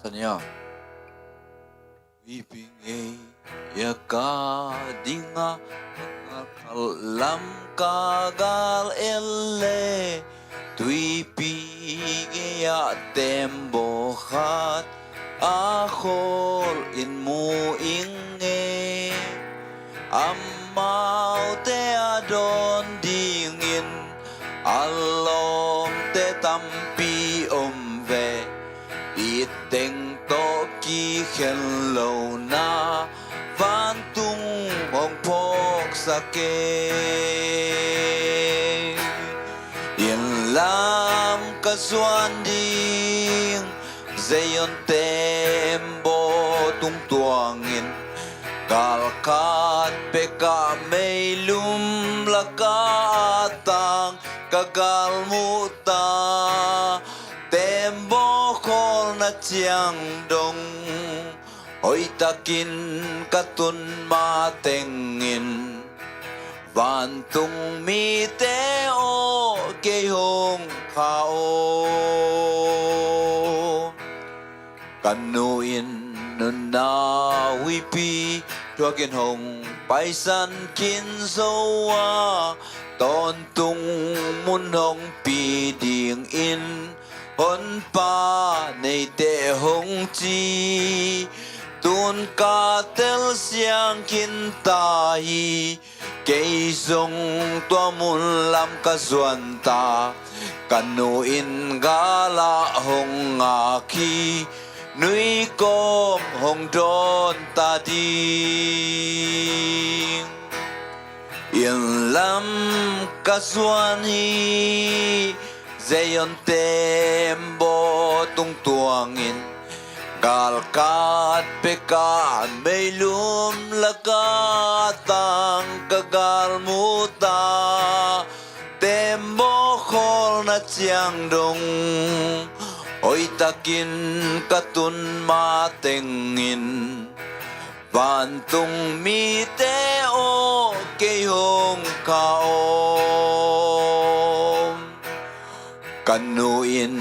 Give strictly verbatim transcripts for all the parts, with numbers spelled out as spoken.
Tania. Tuipi ngei a ka ding a, ngalkhat lam ka gal el le, tuipi ngei a tembaw khat a khawl in mu ing e. Amaute a dawn dingin a lawmte tampi om ve. It teng tawh kikhen lo na, vantung hong phawksak e. Inn lam ka zuan ding, Zion tembaw tung tuangin, galkhat pek ah meilum lak ah a tang ka galmuh ta. Tembaw khawlna ciang dong hoihtakin ka tun matengin, vantung mite aw, kei hong kha aw. Ka nu in nunna huipi thuakin hong paisan khin zo a, tawntung mun hong pi dingin Honpa neiteh hong ci. Tun ka telsiang khin ta hi. Kei zong tua mun lam ka zuan ta. Ka nu in galah hong ngak hi. Nui kawm hong dawn ta ding. Inn lam ka zuan hi. Zion tembaw tung tuangin, galkhat pek ah meilum lak ah tang ka galmuh ta. Tembaw khawlna ciang dong hoihtakin ka tun matengin, vantung mite aw, kei hong kha aw. Ka nu in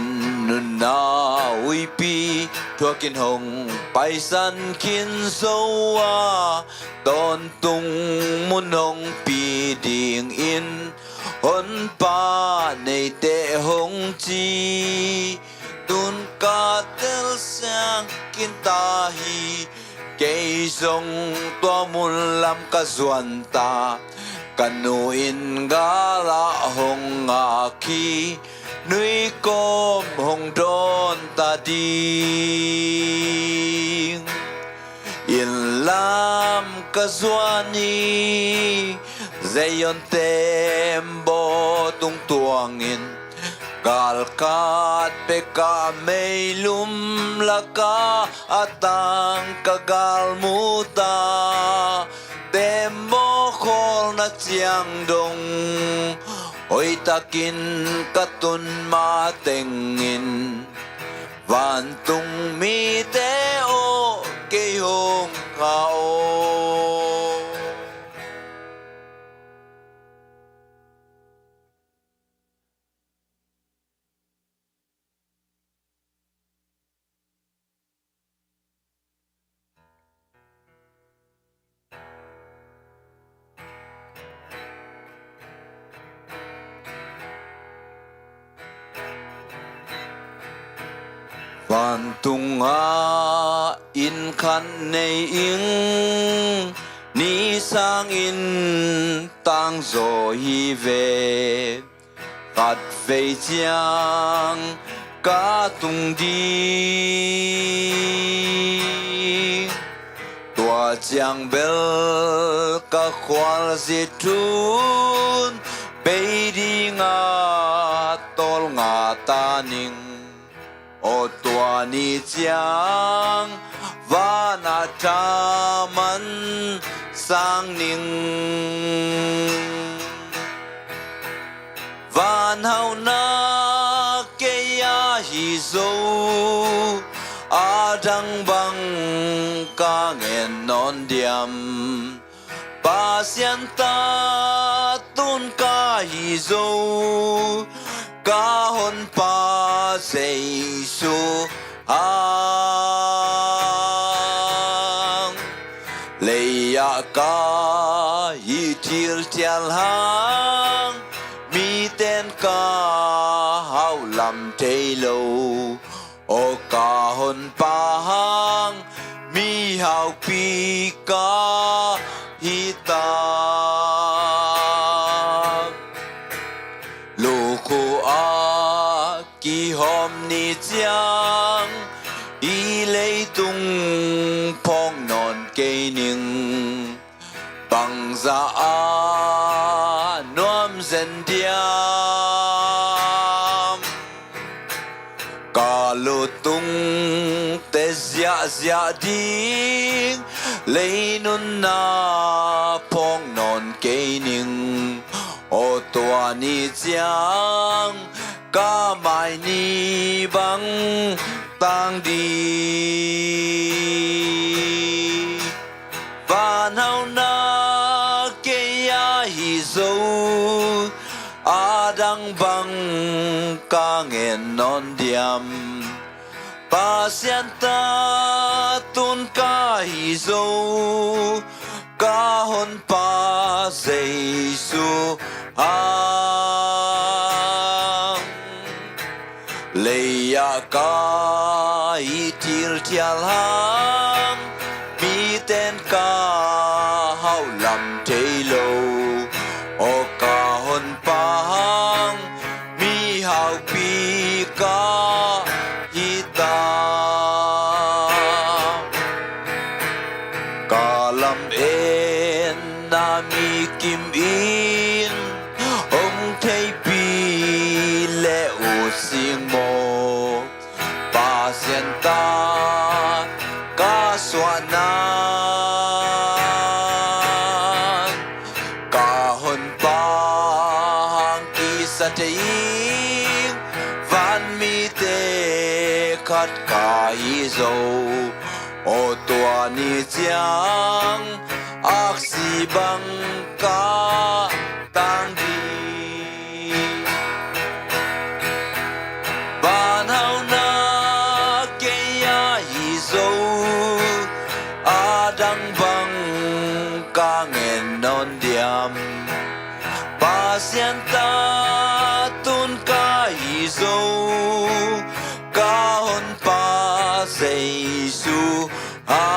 nunna huipi thuakin hong paisan khin zo a, tawntung mun hong pi dingin Honpa neiteh hong ci. Tun ka telsiang khin ta hi. Kei zong tua mun lam ka zuan ta. Ka nu in galah hong ngak hi. Nui kawm hong dawn ta ding. Inn lam ka zuan hi. Zion tembaw tung tuangin, galkhat pek ah meilum lak ah a tang ka galmuh ta. Tembaw khawlna ciang dong hoihtakin ka tun matengin, vantung mite aw, kei hong kha aw. Vantung ah inn khat nei ing, ni sangin tangzaw hi ve. Khat vei ciang ka tung ding, tua ciang bel ka khualzin thu bei ding a, tawlnga ta ning. Aw, tua ni ciang van ah thaman sang ning. Van hauhna kei a hi zo, a dang bang ka ngen nawn diam? Pasian ta tun ka hi zo, ka Honpa Jesu a Ia ka hi thil thial hang, miten ka hauh lam thei lo. Aw ka honpa hang, mi haupi ka hi ta. Lukhu a kihawm ni ciang, i leitung phawk nawn kei ning. Bangza a nuam zen diam? Ka lutung te ziahziah ding, lei nunna phawk nawn kei ning. Aw tua ni ciang, ka mai ni bang tang ding? Van hauhna kei a hi zo, a dang bang ka ngen nawn diam? Pasian ta tun ka hi zo, ka honpa Jesu hang. Lei ah ka hi thil thial hang, miten ka hauh lam thei lo. Aw ka honpa hang, mi haupi ka hi ta. Ka lam en na mi kim in, hong theipi le uh sing maw? Pasian ta ka suahna, ka honpa hang kisa thei ing, vanmite khat ka hi zo. Aw tua ni ciang, aksi bang ka tang ding? Van hauhna kei a hi zo, a dang bang ka ngen nawn diam? Pasian ta tun ka hi zo, ka honpa Jesu hang.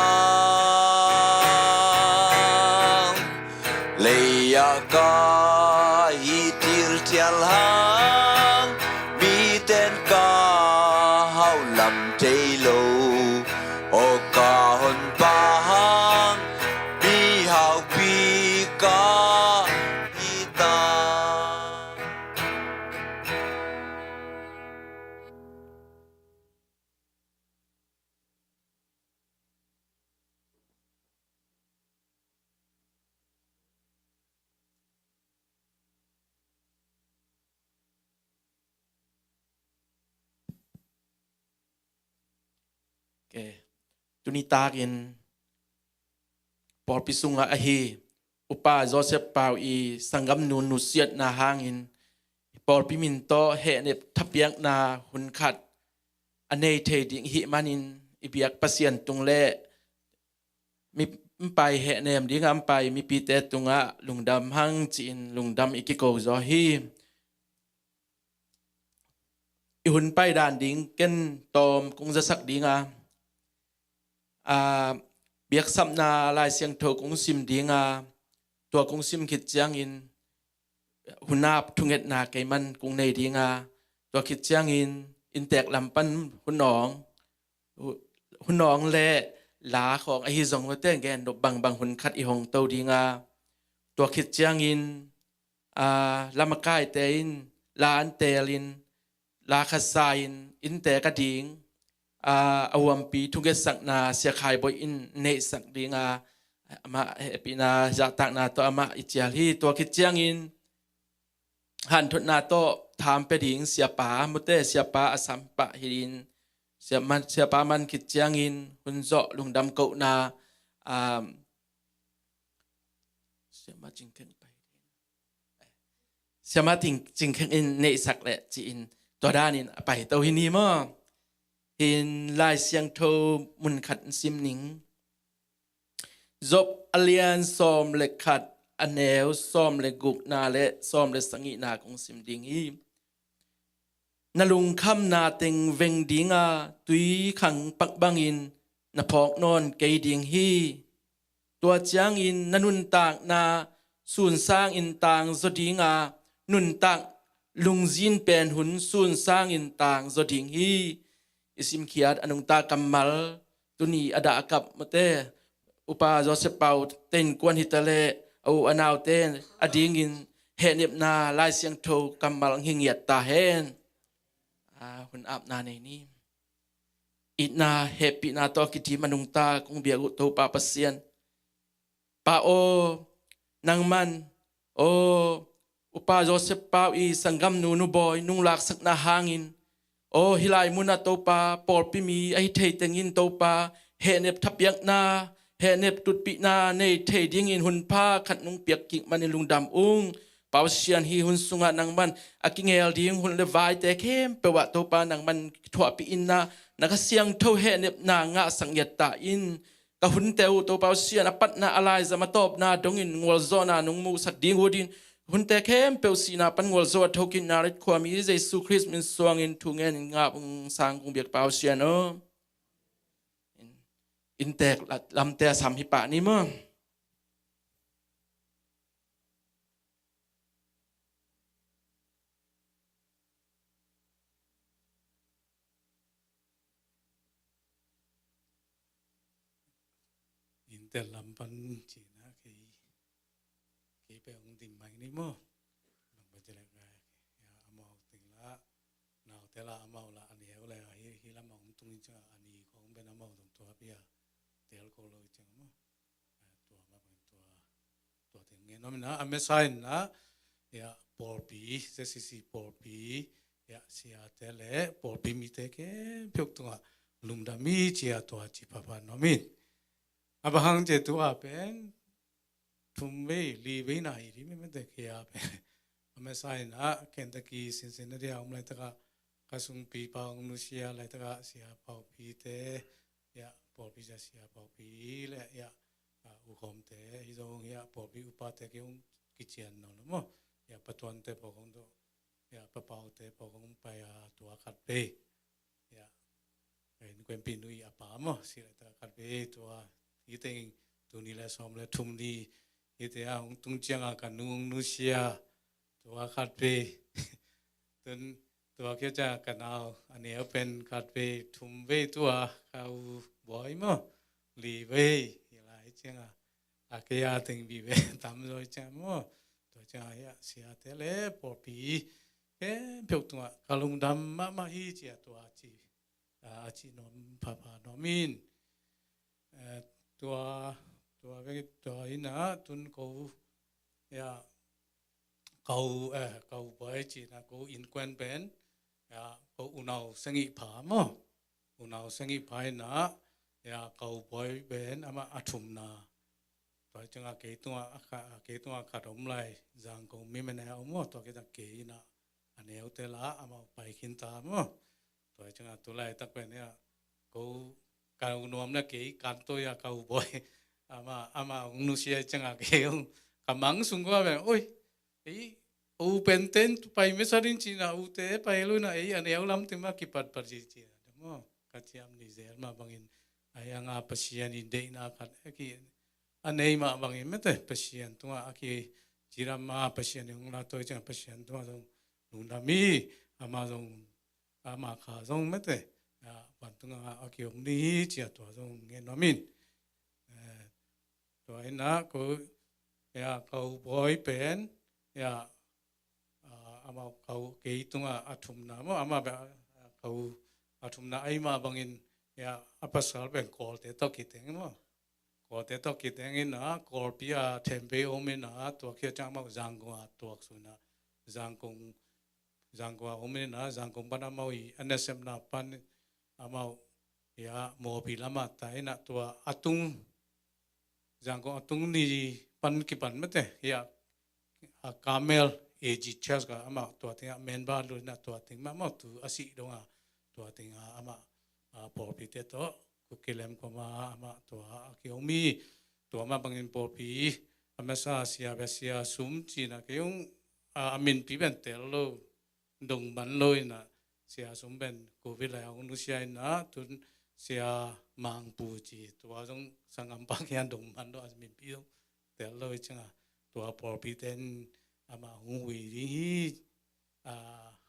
Lei ah ka hi thil thial hang, miten ka hauh lam thei lo. Aw ka honpa hang, mi haupi ka hi ta. Ok. Tuni takin pawlpi sungah ahi Upa Joseph Pau i sanggamnu nusiatna hangin pawlpi min tawh hehnep thapiakna hun khat a nei thei ding i hih manin i biak Pasian tung le mi, mipa i hehnem dingah mipa i mipite tungah lungdam hang ci-in lungdam i kiko zaw hi. I hun paidan ding ken tawm kong zasak dinga, aa, biaksapna Lai Siangtho kong sim dinga, tua kong sim khit ciangin hunap thungetna keiman kong nei dinga, tua khit ciangin inntek lam pan hun awng, hu-, hun awng le la khawng ahi zong lote gen nop bangbang hun khat i hong to dinga, tua khit ciangin, aa, lamakaite in la an teelin, la khat sa-in inntek a ding, aa, a huampi thungetsakna Sia Khai Bawi in neihsak dinga, amah hehpihna zahtakna tawh amah i cial hi. Tua khit ciangin hanthotna tawh thampia ding siapa, mute siapa a sampah hi ding, siapa man, siapa man khit ciangin hun zawh lungdam kohna, um, siapa cingkheng pai. Siamah Cing, Cing Kheng in neihsak leh ci-in tua danin a paito hi ni maw? Hin Lai Siangtho mun khat in sim ning. Job a lian sawm le khat, a neu sawm le gukna le sawm le sagihna kong sim ding hi. Na lungkhamna teng veng dinga tui khang pak bangin na phawk nawn kei ding hi. Tua ciangin na nuntakna sunsang in tangzaw dinga, nuntak lungzin pen hun sunsang in tangzaw ding hi. I simkhiat a nungta kammal tuni a dah a kap mate, Upa Joseph Pau te innkuan hi ta leh a u a naute a dingin hehnepna Lai Siangtho kammal hong hi ngiat ta hen. A, hun apna nei ni. Itna hehpihna tawh a kidim a nungta kong biak uh Topa Pasian, Pa aw, nangman aw, Upa Joseph Pau i sanggamnu Nu Bawi nunglaksakna hangin, aw, hih lai munah Topa, pawlpi mi ahi thei tengin Topa, hehnep thapiakna, hehnep tutpihna nei thei dingin hun pha khat nong piak kik manin lungdam ung. Pau Sian, hih hun sungah nangman a kingel ding hun le vaite khempeuh ah Topa nangman thuahpih inna, na Kha Siangtho hehnepna ngahsak ngiat ta in. Ka hunte uh Topa Pasian, a patna, a laizam, a tawpna dongin ngualzawhna nong musak ding uh din, hunte khempeuh sihna pan ngualzo a thokitna rit khuami Jesu Khrist min suangin thu ngenin ngap ung sang kong biak Pau Sian aw. Inntek lamte a sam hi pah ni maw? Inntek lam pan cihna kei, kei peuh hong dim mai ni maw? Bang pai cih leh, amau teng lah, naute lah, amau lah a neu leh hi, hih lamah hong tung in ciangah a ni khawng pen amau zong tua pi a tel ko lo in ciang maw? Tua mah bangin tua, tua teng ngen nuam in ah, a masa in ah, pawlpi, ZCC pawlpi, siate le pawlpi mite khempeuh tungah lungdam hi ci-a tua ci pahpah nuam in. A bang hang ci-a tua pen thum vei, li vei na hi ding mah, mate, kei a pen. A masa in ah Kentucky, Cincinnati a om laitakah, ka sungpipa hong nusia laitakah sia pawlpite, pawlpi sia, sia pawlpi le, u khawmte, hi zong pawlpi upate kei hong kician nawn lo maw. Patuante pawlkhat hong dawh, papaute pawlkhat hong pai a, tua khat vei. Innkuanpih nu i a pa maw, si laitakah khat vei tua, hi teng tuni le sawm le thum ni, hite a hong tung ciangah ka nu hong nusia tua khat vei. Tun tua khit ciangah ka nau a neu pen khat vei, thum vei, tua ka u Bawi maw, li vei, hi lai ciangah a kei a teng vive tam zaw ciang maw. Tua ciangah siate le pawlpi khempeuh tungah ka lungdam mahmah hi ci-a tua ci, a ci nuam pahpah nuam in. Tua, tua vek, tua in ah tun ko, ka u, ka u Bawi cihna ko innkuan pen, ko unau sangih pha maw. Unau sangih pha in ah, ka u Bawi pen amah a thumna. Tua ciangah kei tungah, kei tungah khat om lai, Zangkong mi mene a om maw, tua kei tungah kei in ah a neute lah amau pai khin ta maw. Tua ciangah tu laitak pen ko ka u nuam le kei kan toi a ka u Bawi, amah, amah hong nusia ciangah kei hong ka mang sung kua pen, oi, ei, u penten pai masa ding cihna, ute pai lo in ah ei a neu lam teng mah kipatpat ci cihna maw. Ka ciam ni zel mah bangin, a hi hang a Pasian in deihna khat a nei mah bangin, mate, Pasian tungah a kici lam a Pasian in hong la toi ciangah Pasian tungah zong lungdam hi. Amah zong, amah kha zong, mate, vantung a kiom ni hi ci-a tua zong ngen nuam in. Tua in ah ko, ka u Bawi pen, amah ka u, kei tungah a thumna maw, amah pen ka u a thumna ahih mah bangin, a pasal pen Kawlte tawh kiteng maw. Kawlte tawh kiteng in ah, Kawlpi a thempei om in ah, tua khit ciang amau Zangkong a tuak sun ah, Zangkong, Zangkong a om in ah, Zangkong pan amau i a nasepna pan amau mawhpi lamah tai in ah, tua a tung, Zangkong a tung ni pan kipan, mate, a Carmel A G Church kha amah tua teng ah member lut in ah, tua teng mah amau tu a sih dong a, tua teng ah amah pawlpite tawh Kuki lem khuama amah tua a kiom hi. tua mah bangin pawlpi a masa sia bia sia sum cina kei ung, a, a minpi ben tel lo, dong man lo ina, sia sum ben covid lai a hong nusia ina, tun sia mangpu ci, tua zong sangampa kian dong man lo, a minpi zong tel lo i cianga, tua pawlpi ten ama hong hui ding hi, a,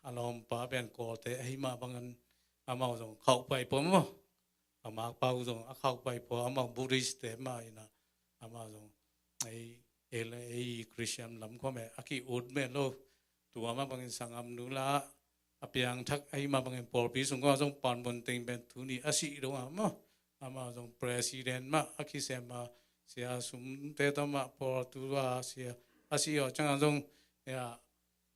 a lawmpa ben kawlte ahi mah bangin amau zong khauh pai pua maw. A makpa uh zong a khauh pai pua, amau Buddhist te mah ina, amau zong ei, ei le ei Christian lam khua meh a ki-ut meh lo. Tua mah bangin sangam nu la a piangthak ahi mah bangin pawlpi sung khua zong pan bon ting ben tuni a sih dong a maw. Amau zong president mah a kisem a, sia sumte tawh mah pawl tua sia a sih aw cianga zong, ya,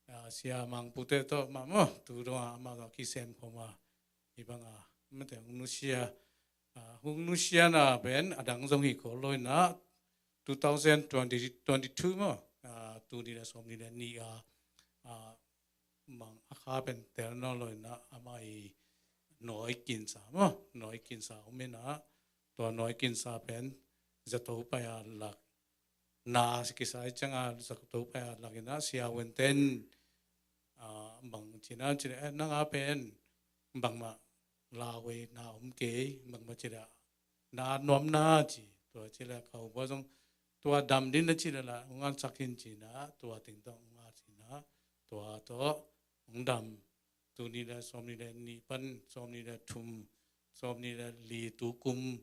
ya, sia mangpute tawh mah maw, tu dong a amau zong a kisem khawm a. Hi banga mate hong nusia, a, hong nusia na pen a dang zong hi ko lo ina, two thousand twenty, twenty-two maw, a, tuni le sawm ni le ni a, a, mang a kha pen tel nawn lo ina, ama i nawi kinsa maw, nawi kinsa om ina, tua nawi kinsa pen zato pai a lak, na kisai cianga zato pai a lak ina, sia wenten, a, bang cina cina, eh, nanga pen bangmah lau ei na om kei, bangmah cina na nuam na ci, tua cina ka upa zong tua dam din na cina la, hong an sak hin cina, tua ting tawh hong an cina, tua tawh hong dam, tuni le sawm ni le ni pan, sawm ni le thum, sawm ni le li tu kum,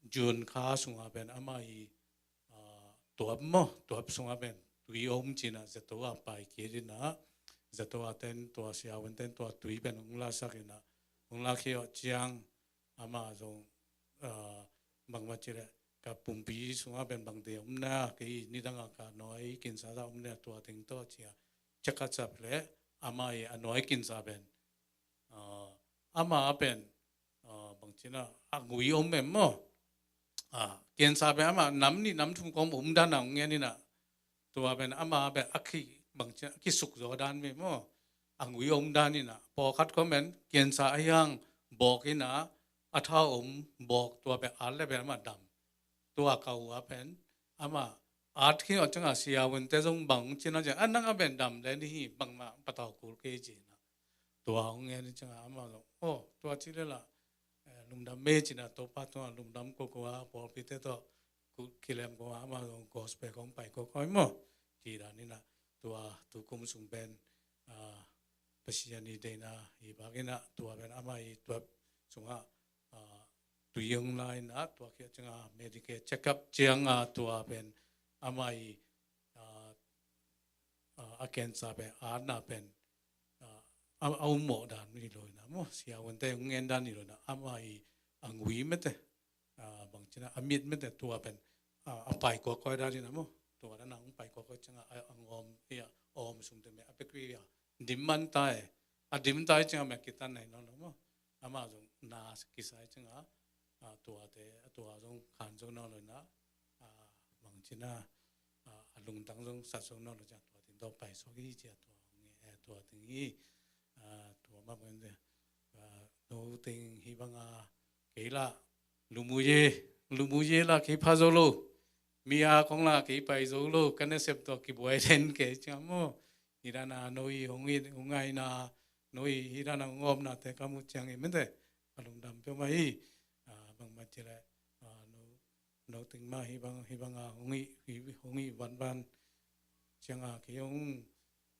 June kha sunga pen ama i, a, tuap maw, tuap sunga pen tui om cina zato a pai kei dina, zato a ten tua sia wen ten tua tui pen hong la sak ina, hong la kei aw ciang, ama zong, a, bangmah cile ka pumpi sunga pen bangte om na, kei nidanga ka nawi kinsa za om na tua ting tawh cia, ciaka cap le, ama i a nawi kinsa pen, a, ama pen, a, bang cina, a ngui om em maw. A, kinsa pen ama nam ni nam thum kong om dan a ong ngen ina, tua pen ama pen a ki, bang cina, a kisuk zaw dan ve maw. A ngui om dan ina, pawlkhat kong pen kinsa a hiang bawk ina, a thau om bawk, tua pen a le pen ama dam. Tua ka ua pen ama at khi aw cianga sia wente zong bang cina cia, a nanga pen dam le ni hi, bangmah patau kul kei cina. Tua hong ngen cianga ama zong, oh, tua ci le la, eh, lungdam me cina, Topa tua lungdam ko ko a, pawlpite tawh kilem ko a, ama zong gospel kong pai ko koi maw. Ci dan ina, tua tu kum sung pen, a, Pasian i deina i bak ina, tua pen ama i tuap sunga, a, tui hong la ina, tua kia cianga medical check-up cianga tua pen ama i, a, a, a cancer pen, a na pen, a, a, a um mawh dan ni lo ina maw, sia wente hong ngen dan ni lo ina, ama i a ngui mete, a, bang cina, a mit mete tua pen, a, a pai kuakoi dan ina maw, tua dan a hong pai kuakoi cianga, a, a ngawm, ia, a awm sungte me, a pekui ia, dim man tai, a dim tai cianga me kitan nai nawn lo maw. Ama zong na kisai cianga, a, tuate, a tua zong khan zong nawn lo ina, a, bang cina, a, a lungtang zong sat zong nawn lo cianga tua ting tawh pai suak hi cia tua nge, eh, tua ting hi, a, tua mah bang te, a, no ting hi banga kei la, lumuye, lumuye la kei pha zo lo, mi a kong la kei pai zo lo, ka nasep tawh kibuai den kei cianga maw. Hi dan a no i hong i, hong ai na, no i hi dan a hong awm na te ka mu ciang i mente, ka lungdam peuhmah hi, a, bangmah cile, a, no, no ting mah hi bang, hi banga hong i, hi, hong i vanvan cianga kei hong,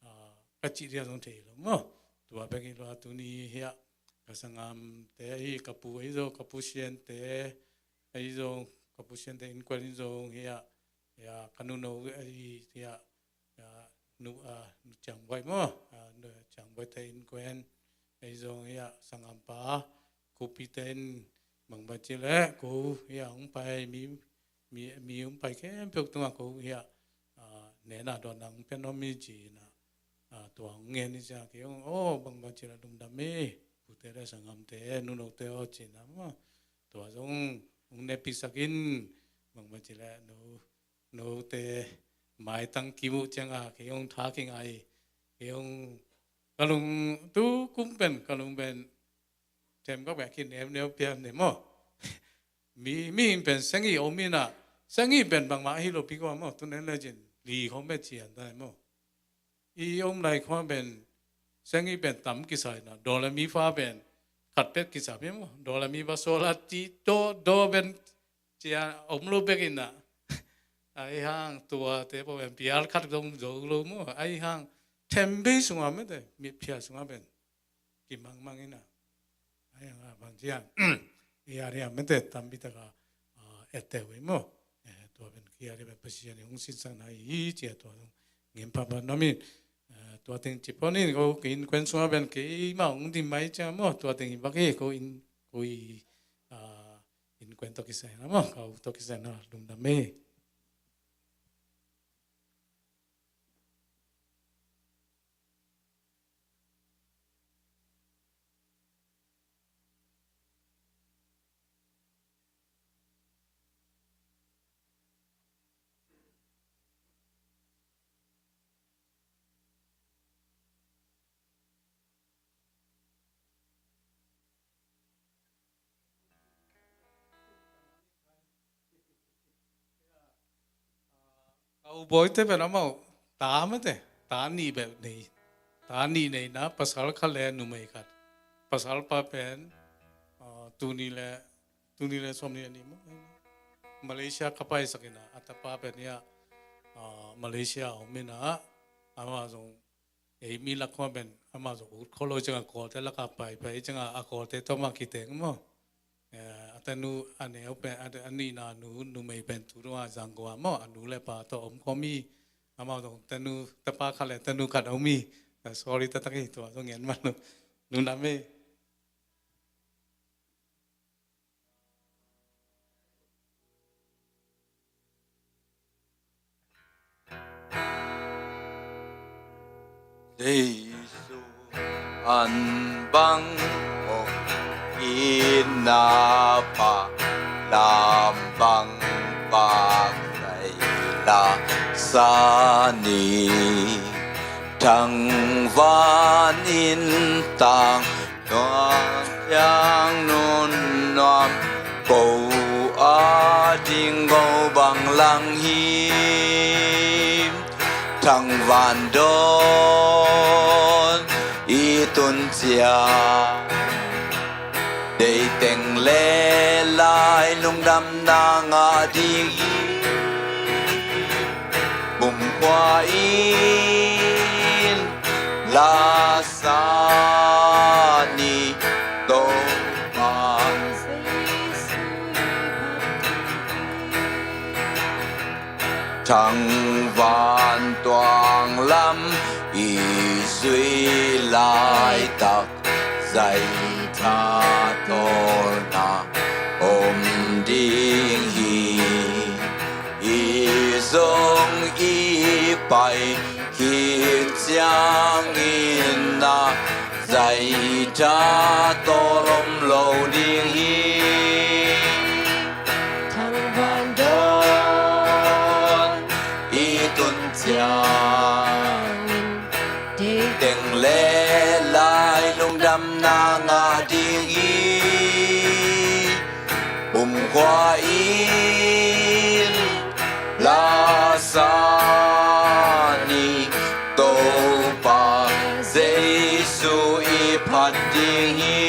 a, ka cih dia zong thei lo maw. Tua bek hi lo a tuni hia, ka sangamte hi, ka pu ahi zo, ka pu siante ahi zo, ka pu siante innkuan ahi zo hia, hia, ka nuno ahi hia, a, nu, a, nu ciangbuai maw, a, nu ciangbuai te innkuan, ei zong hia, sangampa, ko pite in, bangmah cile, ko hia hong pai, mi, mi, mi hong pai khempeuh tunga ko hia, a, nena dawn a hong pian om mi ci ina, a, tua hong ngen i cia kei hong, oh, bangmah cile lungdam mi, pute le sangamte, nunote aw ci ina maw, tua zong hong nepisak in, bangmah cile, no, note maitang kimuh cianga kei hong tha kingai, kei hong ka lung tu kum pen, ka lung pen, tem ka pen kinem neu pian ne maw. Mi, mi in pen seng i om ina, Seng i pen bangmah ahi lo pi kua maw, tu nen le cin li khawng pen cian dai maw. I om lai khua pen seng i pen tam kisai na, do le mi fa pen khat pet kisa pi maw, do le mi fa so la ti do do pen cia om lo bek in a. Ai hang tua te pawh pen pial khat zong zo lo maw, ai hang thembei sunga mete mitphia sunga pen kimangmang ina. Ai hang a bang cia i a ria mete tampi taka a, etteu i maw. Eh, tua pen ki a ria pen Pasian i hong sinsakna i hi cia tua zong ngim papa nomin. Eh, tua teng ci pawnin ko ki innkuan sunga pen keima hong dim mai cia maw, tua teng i bak hi ko in, ko i, ah, innkuan tawh kisai na maw, ka u tawh kisai na lungdam e. Ka u Bawi te pen amau ta mate, ta nih bek nei. Ta nih nei na, pasal khat le numei khat. Pasal pa pen, ah, tuni le, tuni le sawm nih a ni maw. Malaysia ka paisak ina, a tapa pen ia, ah, Malaysia a om ina, ama zong ei mi lak khua pen, ama zong ut kholo cianga Kawlte laka paipai cianga, a Kawlte tawh ma kiteng maw. Eh, a tanu, a neu pen, a, a nihna nu, numei pen tu dong a Zangkong a maw, a nu le pa tawh om khawm hi. Amau zong tanu, tapa khat le tanu khat om hi. Eh, sorry taktak hi, tua zong ngen man lo. Lungdam e. Jesu an bang hong itna pha, lam bang pak zai la sa ni. Thangvan in tang nuam, siang nun nuam, ko a ding ko bang lang hi. Thangvan dawn i tun ciang, deih teng le lai lungdamna ngah ding hi. Kumkhua in la sa ni, Topa Jesu i phat ding hi. Thangvan tuang lam i zui laitak, zai tha tawlna om ding hi. I zong i pai khit ciangin na, zai tha tawl om lo ding hi. Thangvan dawn i tun ciangin, deih teng le lai lungdamna ngah ding hi. Kumkhua in la sa ni, Topa Jesu i phat ding hi.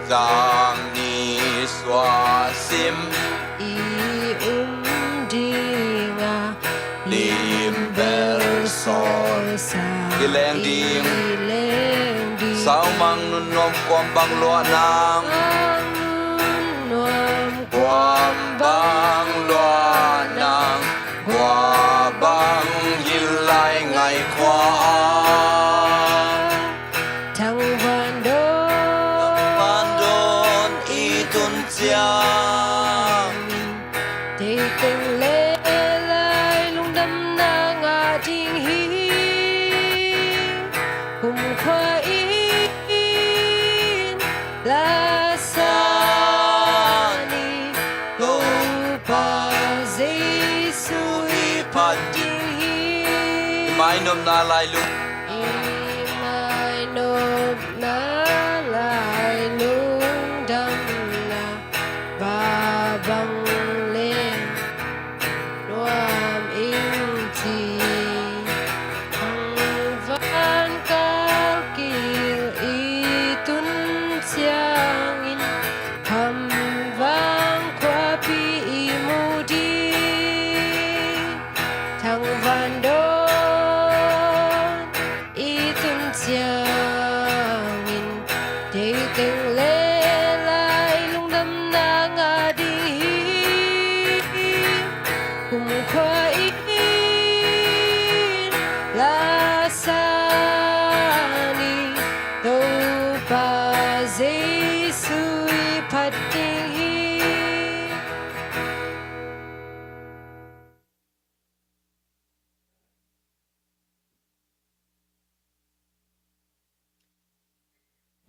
Zang ni sua sim i um ding a, lim bel sawl sa i leng ding. I leng ding. Saumang nunnuam kuam bang luah nang. Saumang nunnuam kuam bang luah nang. Kua bang hil lai ngai khua a. Thangvan dawn, thangvan dawn i tun ciang, deih teng le lai lungdamna ngah ding hi. Kumkhua in la sa ni, Topa Jesu i phat ding hi. I mainopna lai lung, i mainopna lai lungdamna, va bang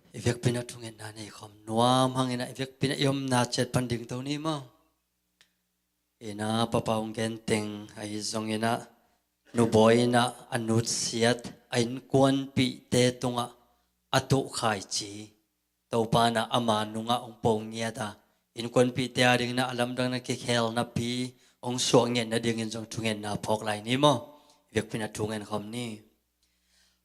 I vekpi-in ah thungetna nei khawm nuam hangin ah, i vekpi-in ah i omna ciat pan dingto ni maw? Ina papa hong gen teng ahi zongin ah, Nu Bawi in ah a nutsiat a innkuanpihte tungah a tuh khaici, Topa in ah ama nungah hong po ngiat a, innkuanpihte adingin ah a lamdang na kikhel napi hong suak ngiat nadingin zong thungetna phawk lai ni maw? I vekpi-in ah thungen khawm ni.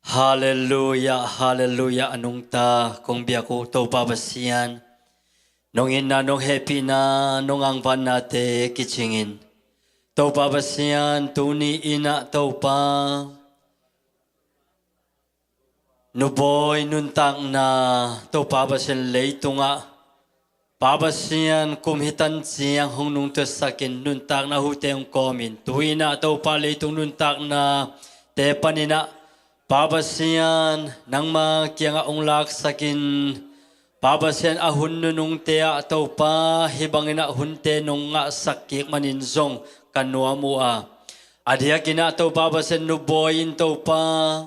Halleluiah, halleluiah. A nungta kong biak uh Topa Pasian, nong itna, nong hehpihna, nong angvannate kicingin, Topa Pasian, tuni in ah Topa, Nu Bawi nuntakna, Topa Pasian, leitungah Pa Pasian, kum hi tan ciang hong nungtusakin nuntakna hute hong kawmin, tu-in ah Topa, leitung nuntaknate panin ah Pa Pasian, nangma kiangah hong laksakin, Pa Pasian, a hun nunungte ah Topa, hih bangin ah hunte nong ngahsak kik manin zong ka nuam uh a, a diakin ah Topa Pasian, Nu Bawi in Topa,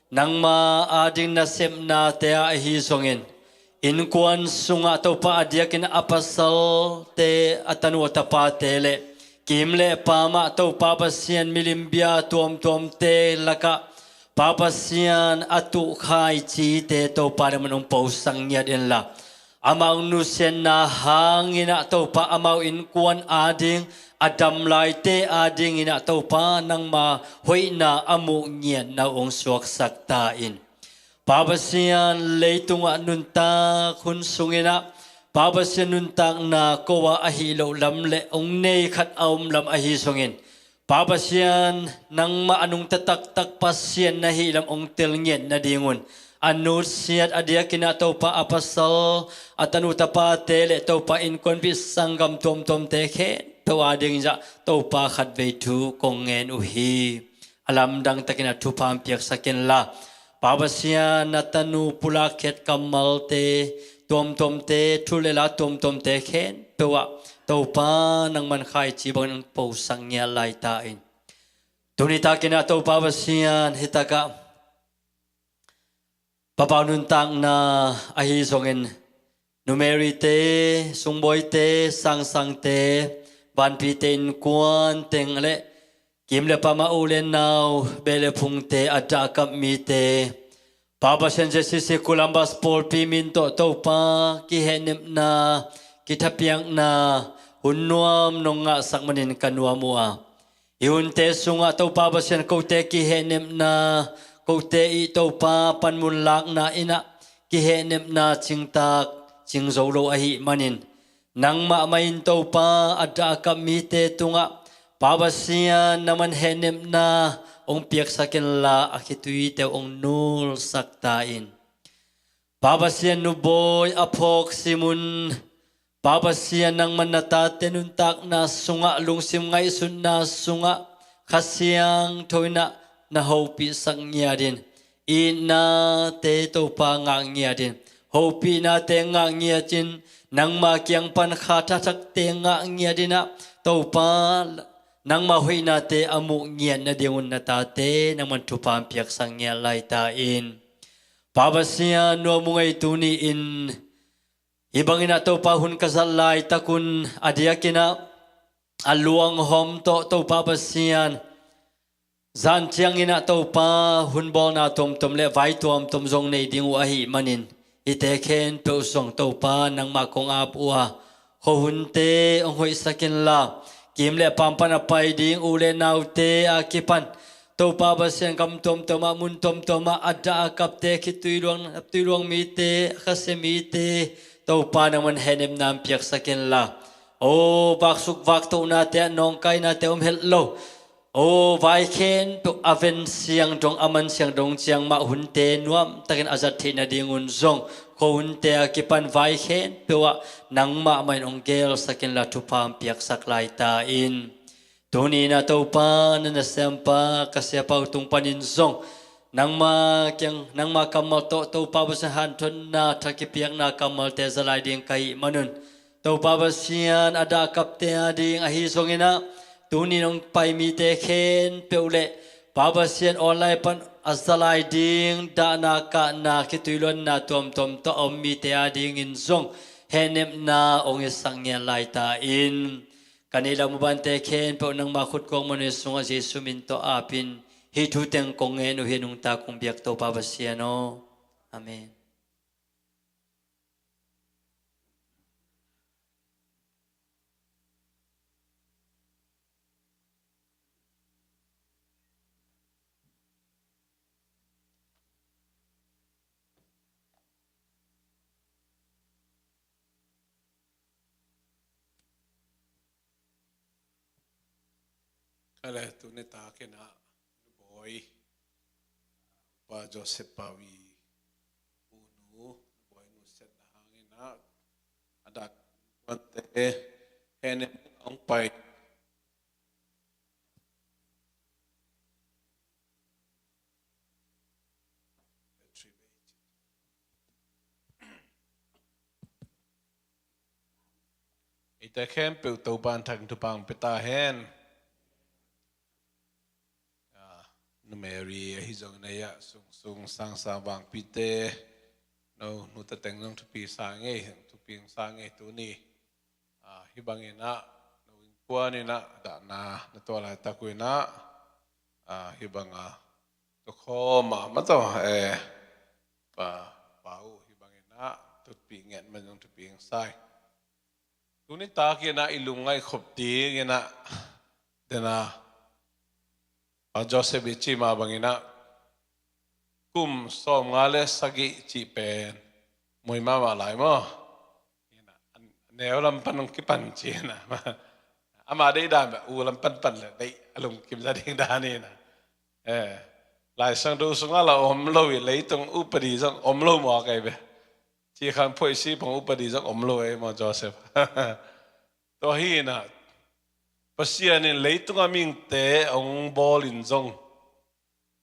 nangma ading nasepnate ah ahi zongin, innkuan sungah Topa, a diakin a pasalte, a tanu a tapate le kim le paam ah Topa Pasian, milim bia tuamtuamte lakah Pa Pasian, a tuh khaicite Topa, nangman hong posak ngiat inla, amau nusiatna hangin ah Topa, amau innkuan ading, a dam laite adingin ah Topa, nangma hoihna a muh ngiatna uh hong suaksak ta in. Pa Pasian, leitungah nuntak hun sungin ah Pa Pasian, nuntakna ko-a ahih loh lam le hong nei khat a om lam ahi zongin, Pa Pasian, nangmah a nungta taktak Pasian na hih lam hong tel ngiat nadingun, a nutsiat, a diakin ah Topa, a pasal, a tanu tapate le Topa, innkuanpih sanggam tuamtuamte khempeuh adingin ah Topa, khatvei thu kong ngen uh hi. A lamdang takin ah thupha hong piaksak inla, Pa Pasian, na tanu pulak khiat kammalte tuamtuamte, thu le la tuamtuamte khempeuh ah Topa, nangman khaici bangin hong posak ngiat lai ta in. Tuni takin ah Topa Pasian, hih takah Pa Pau nuntakna ahi zongin, Nu Mary-te, Sungbawite, Sangsangte, Vanpi-te innkuan teng le kim le paam ah u le nau, beh le phungte, a dah a kap mite, Pa Pasian, J C C Columbus pawlpi min tawh Topa, kihehnepna, kithapiakna hun nuam nong ngahsak manin ka nuam uh a, hih hunte sungah Topa Pasian, kote kihehnepna, kote i Topa panmun lakna in ah kihehnepna cingtak cingzo lo ahih manin, nangmah mah in Topa, a dah a kap mite tungah Pa Pasian, nangman hehnepna hong piaksak inla, a khituite uh hong nulsak ta in. Pa Pasian, Nu Bawi a phawk simun, Pa Pasian, nangman na tate nuntakna sungah, lungsim ngaihsutna sungah Kha Siangtho in ah na hopihsak ngiat in, itnate Topa ngah ngiat in, hopihnate ngah ngiat in, nangma kiang pan kha thathakte ngah ngiat in ah Topa, nangma hoihnate a muh ngiat nadingun na tate nangman thupha hong piaksak ngiat lai ta in. Pa Pasian, nuam uh ngei, tuni-in hih bangin ah Topa, hun ka zat laitakun a diakin ah a luanghawm tawh Topa Pasian, zan ciangin ah Topa, hun bawlna tuamtuam le vai tuamtuam zong nei ding uh ahih manin, hihte khempeuh zong Topa, nangmah kong ap uh a, khuahunte hong hoihsak inla, kim le paam pan a pai ding u le naute a kipan Topa Pasian, gam tuamtuam ah, mun tuamtuam ah a dah a kapte, khitui luang, naptui luang mite, a khasia mite, Topa, nangman hehnepna hong piaksak inla, aw, vaksuk vaktohnate ah nawngkainate om het lo, aw, vai khempeuh a ven siang dong, a man siang dong ciang mah hunte nuamtakin a zat theih nadingun zong, khuahunte a kipan vai khempeuh ah nangmah mah in hong gelsak inla, thupha hong piaksak lai ta in. Tuni-in ah Topa, na nasempa ka Sia Pau tung panin zong nangma kiang, nangma kammal tawh Topa Pasian, hanthotna, tha kipiakna kammalte za lai ding ka hih manun, Topa Pasian, a dah a kapte a ding ahi zongin ah, tuni-in hong pai mite khempeuh le Pa Pasian, online pan a za lai ding dahna, kahna, khitui luanna tuamtuam tawh a om mite adingin zong hehnepna hong hisak ngiat lai ta in. Ka neih le ka mu bante khempeuh nangma khut kuak man uh sungah Jesu min tawh apin hih thu teng kong ngen uh hi. Nungta kong biak to Pa Pasian aw. Amen. Ka le tuni takin ah Nu Bawi, Pa Joseph Pawi, U Nu, Nu Bawi Nu siatna hangin ah a dak bante henem hong pai. Eite khempeuh Topa'n thang thupha hong pia ta hen. Ah, Nu Mary ahi zongin ah, sungsung sangsang vangpite, no, nute teng zong thupi sa ngei, thupi sa ngei tuni. Ah, hih bangin ah, no innkuan in ah dahna na tuah laitak uh in ah, ah, hih bang a tukhawm a ma tawh, eh, pa, pa uh hih bangin ah tutpih ngiat man zong thupi hong sa hi. Tuni takin ah i lungngaih khop dingin ah, den a, Pa Joseph i cih mah bangin ah kum sawmnga le sagih cih pen muai mahmah lai maw? Neu lam pan hong kipan ci-in ah, ama deih dan bek u lam panpan le deih, a lungkim za ding dan in ah. Eh, Lai Siangtho sungah la om lo hi, leitung upadi zong om lo maw, kei bek. Ci khan phoih si pong upadi zong om lo ei maw, Joseph. Tua hi in ah, Pasian in leitung a mihingte hong bawl in zong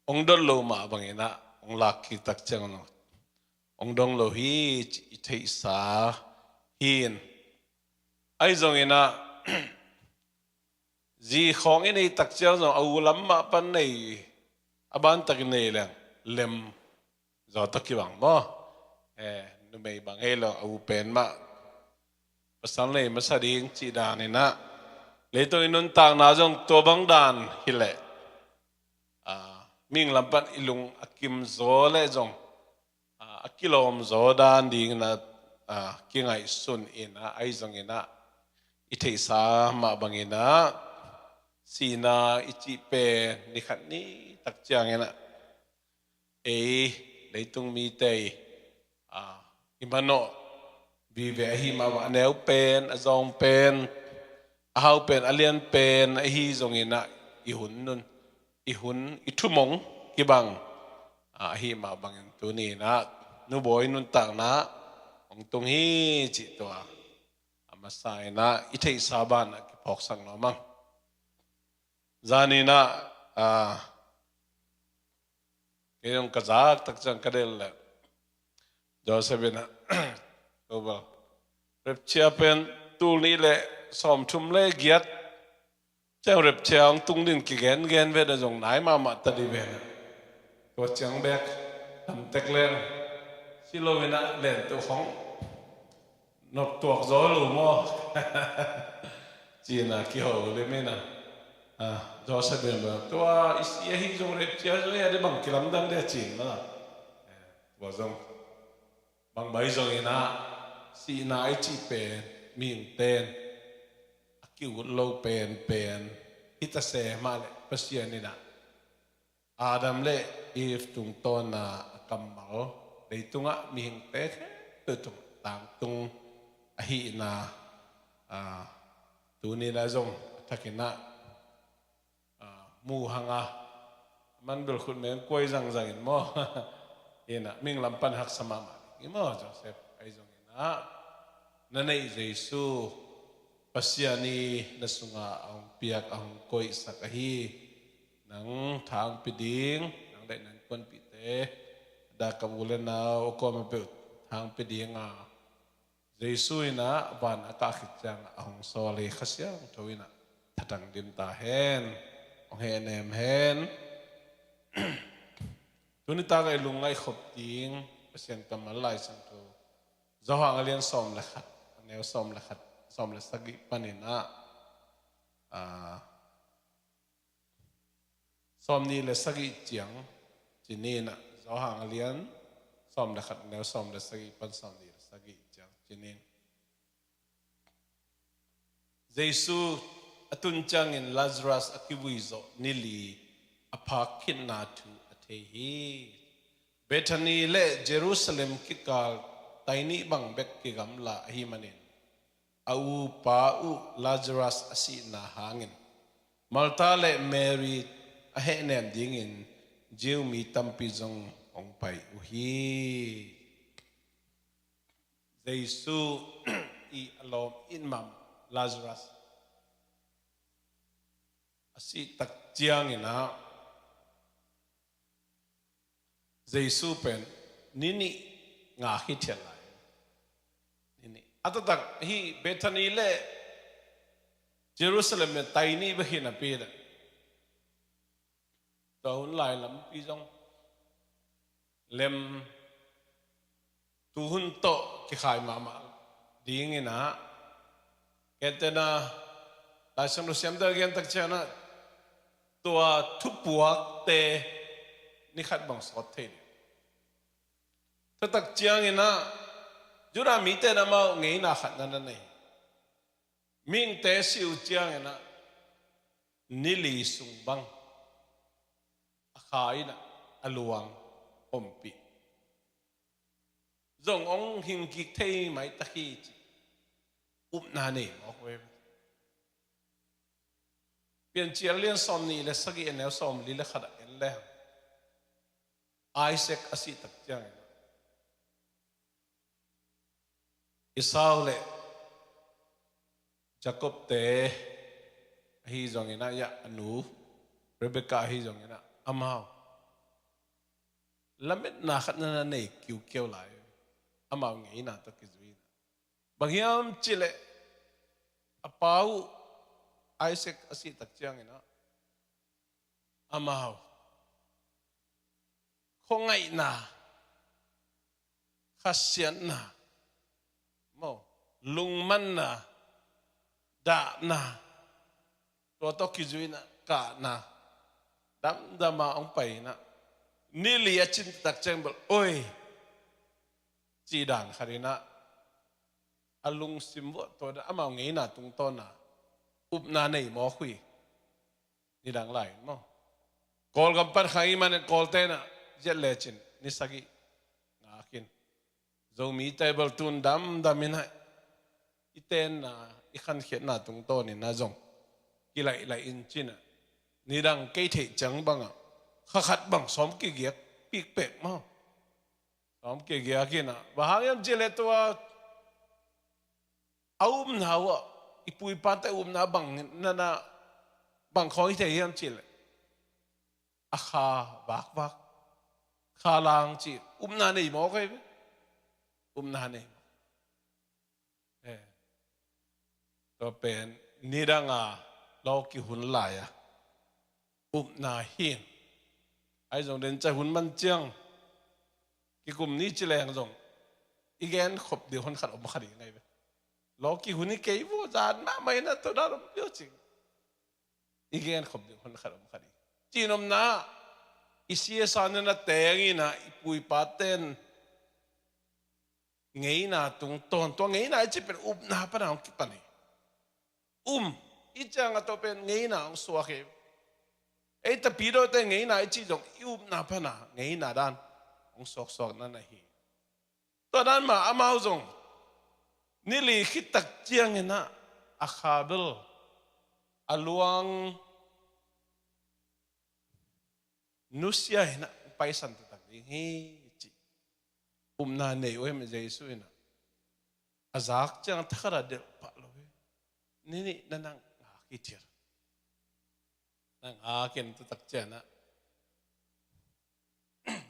hong dot lo mah bangin ah, hong lak kik tak ciang hong dong lo hi ci i theihsa hi in. Ahi zongin ah, zi khawng i nei tak ciang zong a u lam mah pan nei, a ban tak i nei leng lem zaw tawh kibang maw? Eh, numei bang hei lo, a u pen mah pasal nei masa ding cih dan in ah, leitung i nuntakna zong tua bang dan hi leh, ah, mihing lam pan i lung a kim zaw leh zong, ah, a kilawm zaw dan dingin ah, ah, kingaihsun in ah, ahi zongin ah, i theihsa mah bangin ah, sihna i cih pen ni khat ni tak ciangin ah, ei leitung mite i, ah, i manawh vive ahi mah bang, a neu pen, a zawng pen, a hau pen, a lian pen ahi zongin ah, i hun nun, i hun, i thumong kibang, ah, ahi mah bangin tuni in ah Nu Bawi nuntakna hong tung hi cih tua a masa in ah i theihsa banah kiphawksak nuam ing. Zan in ah, ah, kei zong ka zak tak ciang ka delh leh, Joseph in ah, ko bel, rapture pen tul nih le sawmthum le giat ciang rapture hong tung ding kigengen ve, a zong nai mahmah ta dih ve. Tua ciang bek, tam tek leng, si lo in ah lentu khong nop tuak zaw lo maw? Ci-in ah kiho lim in ah, ah, Joseph in bel, tua i si ahi zong rapture zong hi a, dih bang kilamdang dih a ci-in maw. Eh, tua zong bang bai zongin ah, sihna i cih pen mihingte'n a ki-ut lo penpen hi ta se mah leh, Pasian in ah Adam le Eve tungtawna a kammal, leitungah mihingte khempeuh tung tangtung ahihna, ah, tuni-in ah zong a thakin ah, ah, mu hang a, a man bel khut meng kuai zangzang in maw? Hi in ah, mihing lam pan haksa mahmah ding hi maw, Joseph? Ahi zongin ah, na neih Jesu, Pasian in na sungah a hong piak, a hong koihsak ahi. Nang tha hong pia ding, nang le na innkuanpihte, a dak a u le nau, a kuamah peuh tha hong pia ding a, Jesu in ah van a kah khit ciang a hong sawl hi. Kha Siangtho in ah thatang dim ta hen, hong hehnem hen. Tuni tak a i lungngaih khop ding Pasian kammal Lai Siangtho Johan a lian sawm le khat, a neu sawm le khat, sawm le sagih panin ah, ah, sawm nih le sagih ciang ci ni in ah, Johan a lian sawm le khat, a neu sawm le sagih pan sawm nih le sagih ciang ci ni in. Jesu a tun ciangin Lazarus a kivui zawh ni li a phak khitna thu a thei hi. Bethany le Jerusalem kikal tai nih bang bek kigamla ahih manin a upa uh Lazarus a sihna hangin Martha le Mary a hehnem dingin Jew mi tampi zong hong pai uh hi. Jesu i a lawm it mahmah Lazarus a sih tak ciangin ah, Jesu pen ni nih ngak hithiat lai. Ni nih. A taktak hi Bethany le Jerusalem pen tai nih bek hi napi in ah, tua hun lai lampi zong lem, tuhun tawh kikhai mahmah ding in ah, kei te na Lai Siangtho siamte a gen tak ciangin ah, tua thupuakte ni khat bang sawt thei ding. Tua tak ciangin ah Judah mite in amau ngeina khat na na nei. Mihingte si uh ciangin ah ni li sung bang a kha in ah a luang ompih zong hong hing kik thei maitak hi ci upna nei mawk uh hi. Piancil lian sawm nih le sagih, a neu sawm li le khat ah en le, Isaac a sih tak ciangin Esau le Jacob te ahi zongin ah, ya, a nu Rebecca ahi zongin ah, amau lametna khat na na nei kiukiau lai. Amau ngeina tawh kizui in ah, bang hiam cih leh a pa uh Isaac a sih tak ciangin ah, amau khuangaihna, khasiatna maw, lungmanna, dahna, tua tawh kizui in ah kahna, damdam a hong pai in ah, ni li a cin tak ciang bel, oi, cih dan khat in ah, a lungsim vuah tua dan, amau ngeina tungtawn a upna nei mawk uh hi. Nidang lai in maw, Kawlgam pan kha i hih manin Kawlte in ah zia lecin ni sagih ngak in, Zomite bel tun damdam in ah i tenna, i khankhiatna tungtawn in ah zong kilaihlaih in ci in ah, nidang kei theih ciang bang ah kha khat bang sawm kigiak pikpek maw, sawm kigiak in ah, bang hang hiam cih leh tua a upna uh ah, i pu i pate upna bang na na, bang khawng hi thei hiam cih leh a kha vakvak, kha lang cih upna nei mawk hi ve. Upna nei mawk. Eh. Tua pen nidang a lawki hun lai a upna hi. Ahi zong den ciang hun man ciang kikum ni ci leng zong i gen khop ding hun khat om kha ding hi ve. Lawki hun hi kei vua, zan mahmah in ah tua dan om viau cing. I gen khop ding hun khat om kha ding. Cih nopna, i C S R na na teng in ah i pu i pate in ngeina tungtawn, tua ngeina i cih pen upna pan a hong kipan hi. Um i cih ciang a tua pen ngeina hong suak hi. Ei Tapidawte ngeina i cih zong i upna pan a ngeina dan hong suaksuak na na hi. Tua dan mah amau zong ni li khit tak ciangin ah a kha bel a luang nusia in ah paisan taktak ding hi cih upna nei uh hi mah. Jesu in ah a zak ciang thakhat ah delh pah lo hi. Ni nih na na ngak hi ci a, na ngak in tua tak ciang ah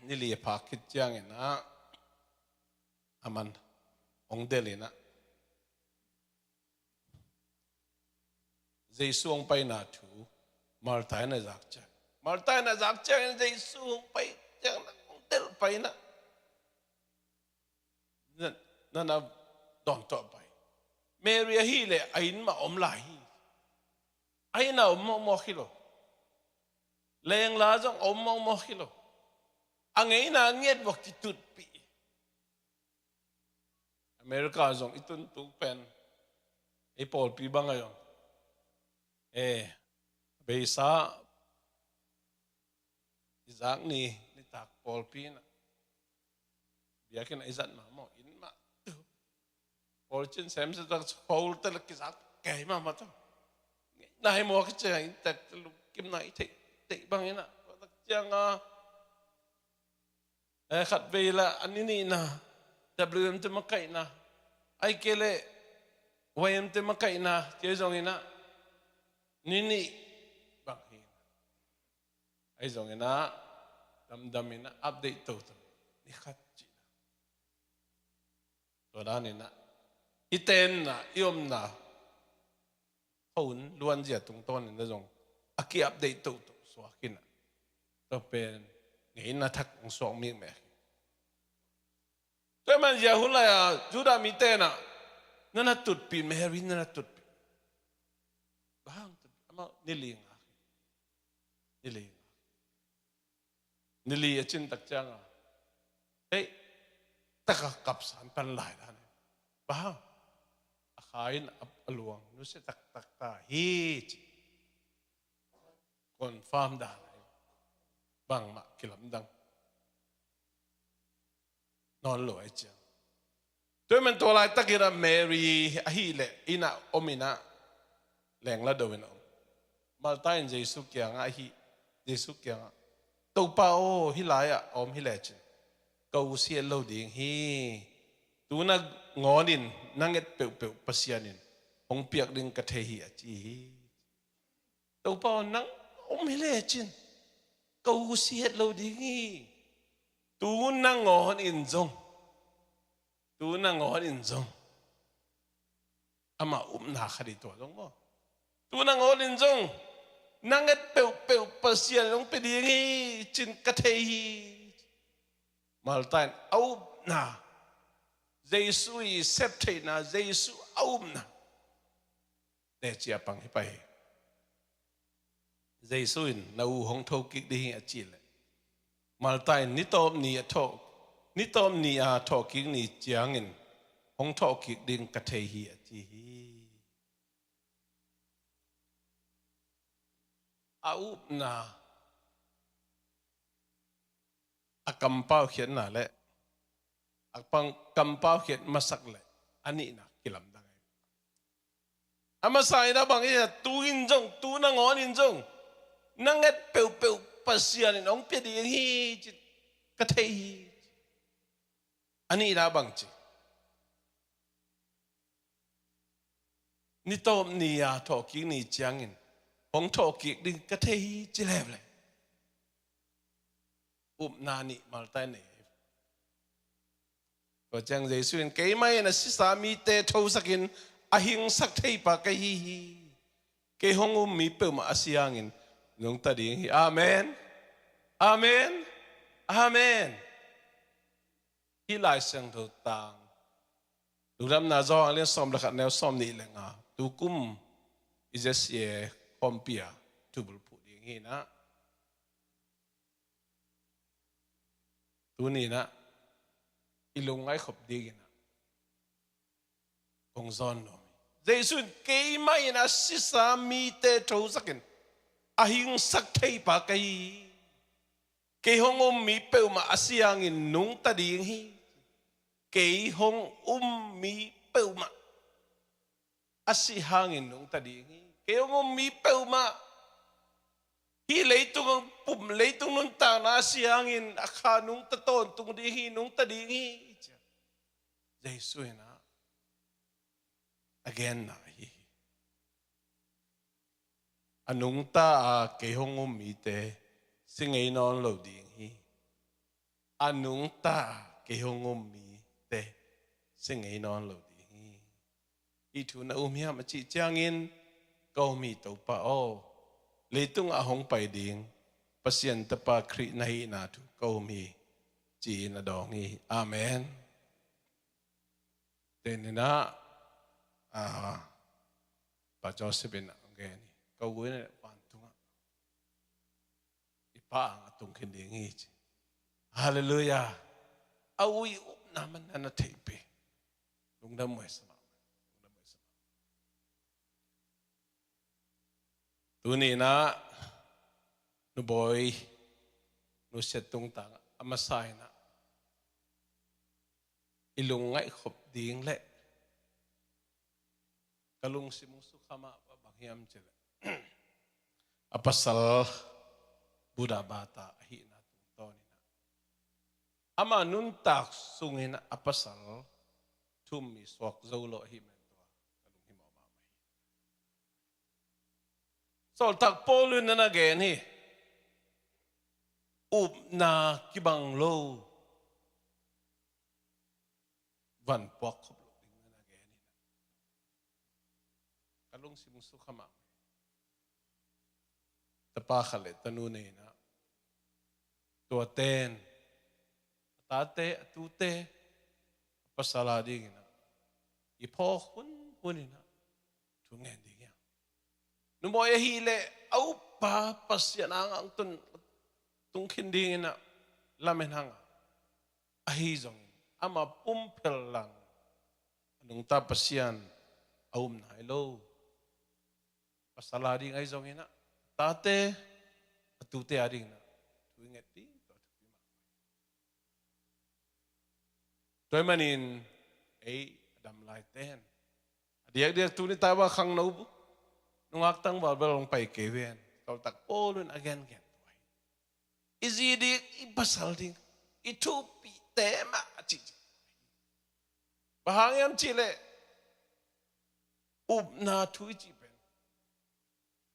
ni li a phak khit ciangin ah aman hong delh in ah Jesu hong paina thu Martha in a zak ciang, Martha in a zak ciangin Jesu hong pai ciangin hong delh pai in ah, na, na, na dawn tuah pai. Mary ahih leh a inn mah om lai hi. A inn ah om mawkmawk hi lo. Lengla zong a om mawkmawk hi lo. A ngeina ngiat vok ci tutpih. America zong i tun tuk pen ei pawlpi bang a zong, eh, beisa i zak ni, nitak pawlpi in ah biakinn ah i zat mah maw, inn mah tu. Pawl cin sem se tak khol te la kizak kei mah mah tu. Nai maw, kici a inn tak lungkim nai thei, thei bang in ah. Tua tak ciang a, eh, khat vei la a ni nihna, W M te makaihna, ahih kei leh Y M te makaihna, tia zong in ah, ni nih bang hi. Ahi zong in ah, damdam in ah, update toto. Ni khat cihna. Tua dan in ah, i tenna, i omna, hong luanzia tungtawn in ah zong a ki-update toto suak in ah, tua pen ngeina thak hong suak mikmeh hi. Tua ahih manin zia hun lai-a Judah mite in ah, na na tutpih, Mary na na tutpih. Bang hang tutpih, amau ni li ngak hi. Ni li ngak hi. Ni li a cin tak ciang a, hei, taka kapsan pan lai dan hi. Bang hang, a kha in a, a luang nusia taktak ta hi ci. Confirm dan hi. Bangmah kilamdang nawn lo ahi ciang. Tua ahih manin tua laitak in ah Mary ahih leh inn ah om in ah, lengla do in ah om. Martha in Jesu kiangah ahi, Jesu kiangah, Topa aw, hih lai-ah a om hi lecin ka u si het lo ding hi. Tu nangawn in na nget peuhpeuh Pasian in hong piak ding ka thei hi, a ci hi. Topa aw, nang om hi lecin ka u si het lo ding hi. Tu nangawn in zong, tu nangawn in zong, amah upna khat hi tua zong maw. Tu nangawn in zong na nget peuhpeuh Pasian in hong pia ding hi cin ka thei hi. Martha in a upna, Jesu i sep theihna, Jesu a upna teci a pang hi pah hi. Jesu in, na u hong thokik ding hi, a cih leh, Martha in, ni tawp ni a thawh, ni tawp ni a thawhkik ni ciangin hong thawhkik ding ka thei hi, a ci hi. A upna, a kampaukhiatna le a pang, kampaukhiat masak le a nihna kilamdang hi. A masa in a bang hi a, tu in zong, tu nangawn in zong na nget peuhpeuh Pasian in hong pia ding hi ci ka thei hi. A nihna bang ci, ni tawp ni a thawhkik ni ciangin hong thawhkik ding ka thei hi ci leuleu. Upna nih Martha in nei hi. Tua ciang Jesu in, keimah in a sisa mite thosakin a hingsak theipa ka hi hi. Kei hong um mi peuhmah a si hangin nungta ding hi. Amen. Amen. Amen. Hih Lai Siangtho tang, Lungdamna Johan lian sawm le khat, neu sawm nih le nga, tukum i Z C A khawmpi ah thubulphuh ding hi in ah, tuni in ah i lungngaih khop ding in ah kong zawn nuam hi. Jesu in, keimah in a sisa mite thosakin a hingsak theipa ka hi hi. Kei hong um mi peuhmah a si hangin nungta ding hi. Kei hong um mi peuhmah a si hangin nungta ding hi. Kei hong um mi peuhmah, hih leitung pum, leitung nuntakna a si hangin a kha nungta tawntung ding hi, nungta ding hi, ci-a Jesu in ah a genna ahi hi. A nungta a kei hong um mite si ngei nawn lo ding hi. A nungta a kei hong um mite si ngei nawn lo ding hi. Hih thu na um hiam, a cih ciangin, ka um hi Topa aw, leitung ah hong pai ding Pasian Tapa Khrih na hihna thu ka um hi, ci-in a dawng hi. Amen. Teninah, ah, Pa Joseph in a gen hi. Ka u in a vantungah i Pa ang a tung khin ding hi ci. Halleluiah. A u i upna man na na theih pih. Lungdam uh e, sa mah. Lungdam uh e, sa mah. Tuninah Nu Bawi, Nu Siat tungtang a masa inah i lungngaih khop ding le ka lungsim sukha mah bang hiam cih leh a pasal Buddha bata ahihna tungtawninah ama nuntak sungin a pasal thu um mi suak zo lo ahih man tua ka lunghimawh mahmah hi. Sawltak Paul in na na gen hi. Upna kibang lo, van puak khop lo ding na na gen hi. Ka lungsim sukha mahmah hi. Tapa khat le tanu nei inah, tuate in a tate, a tute, a pasal a dinginah i phawk hunhun inah thu ngen ding hi hang. Nu Bawi ahih leh a upa Pasian ang ang tun, tung khin dinginah lamen hang a, ahi zongin ama pumphel lang a nungta Pasian a um nai lo. Pasal a ding ahi zonginah, tate, a tute a dinginah thu i nget ding tua thupi mahmah hi. Tua ahih manin ei a dam laite in a diakdiak tuni taiva khangno bu nungak tangval bel hong pai kei ven. Sawltak Paul in a gengen tua hi. I zi ding, i pasal ding, i thupite mah a cihcih. Bang hang hiam cih leh upna thu i cih pen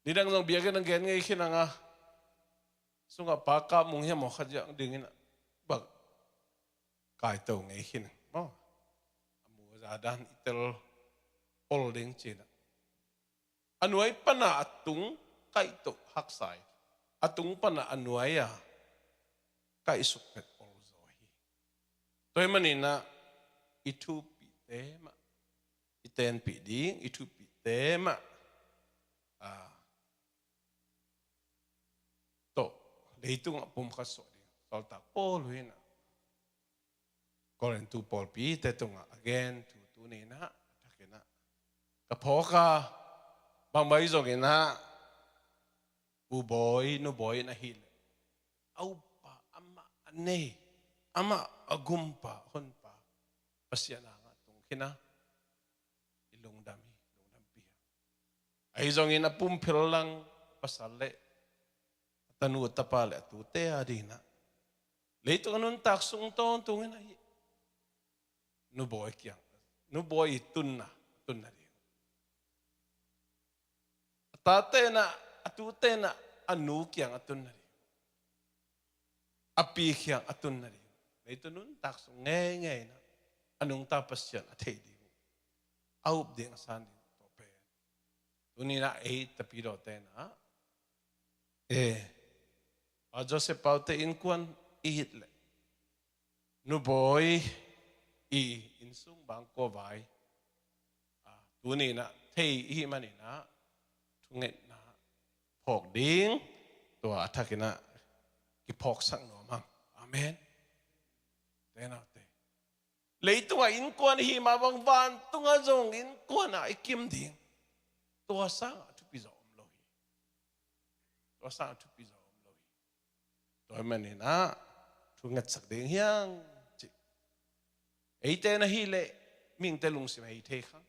nidang zong biakinn a gen ngei khin hang a, sungah pa kap mung hiam aw khat ziah dingin a bak kaito ngei khin hang maw. A mu a za dan i tel ol ding ci-in a, a nuai pana a tung kaihtoh haksa hi. A tung pana a nuai a kaihsuk phet ol zaw hi. Tua ahih manin a i thupite mah i tenpih ding, i thupite mah, a, tawh leitungah pumkhat suah ding. Sawltak Paul in a Korintu pawlpite tungah a gen thu tuni-in a, a thakin a ka phawk a, bangmah zongin a, u bawi, nu bawi in ahih leh a uppa, amah a nei, amah a gumpa, honpa Pasian ang a tung khin a, i lungdam hi, lungdampih hi. Ahi zongin a pumphel lang pasal le a tanu, a tapa le a tute a dingin a, leitung a nuntak sung tawntungin ahi nu bawi kiang, nu bawi i tunna, a tunna ding, a tate in a, a tute in a, a nu kiang a tunna ding, a pi kiang a tunna ding, leitung nuntak sung ngeingei in a, a nungta Pasian a thei ding uh, a up ding, a san ding uh, tua pen tuni-in a ei Tapidawte in a, e, Pa Joseph Paute innkuan i hih leh nu bawi i innsung bangkua vai, a, tuni-in a thei i hih manin a thungetna phawk ding, tua a thakin a kiphawksak nuam hang. Amen. Te naute, leitungah innkuan i hih mah bang vantungah zong innkuan a i kim ding, tua sangah thupi zaw om lo hi. Tua sangah thupi zaw om lo hi. Tua ahih manin a thungetsak ding hi hang cih. Eite in ahih leh mihingte lungsim a hei thei kha,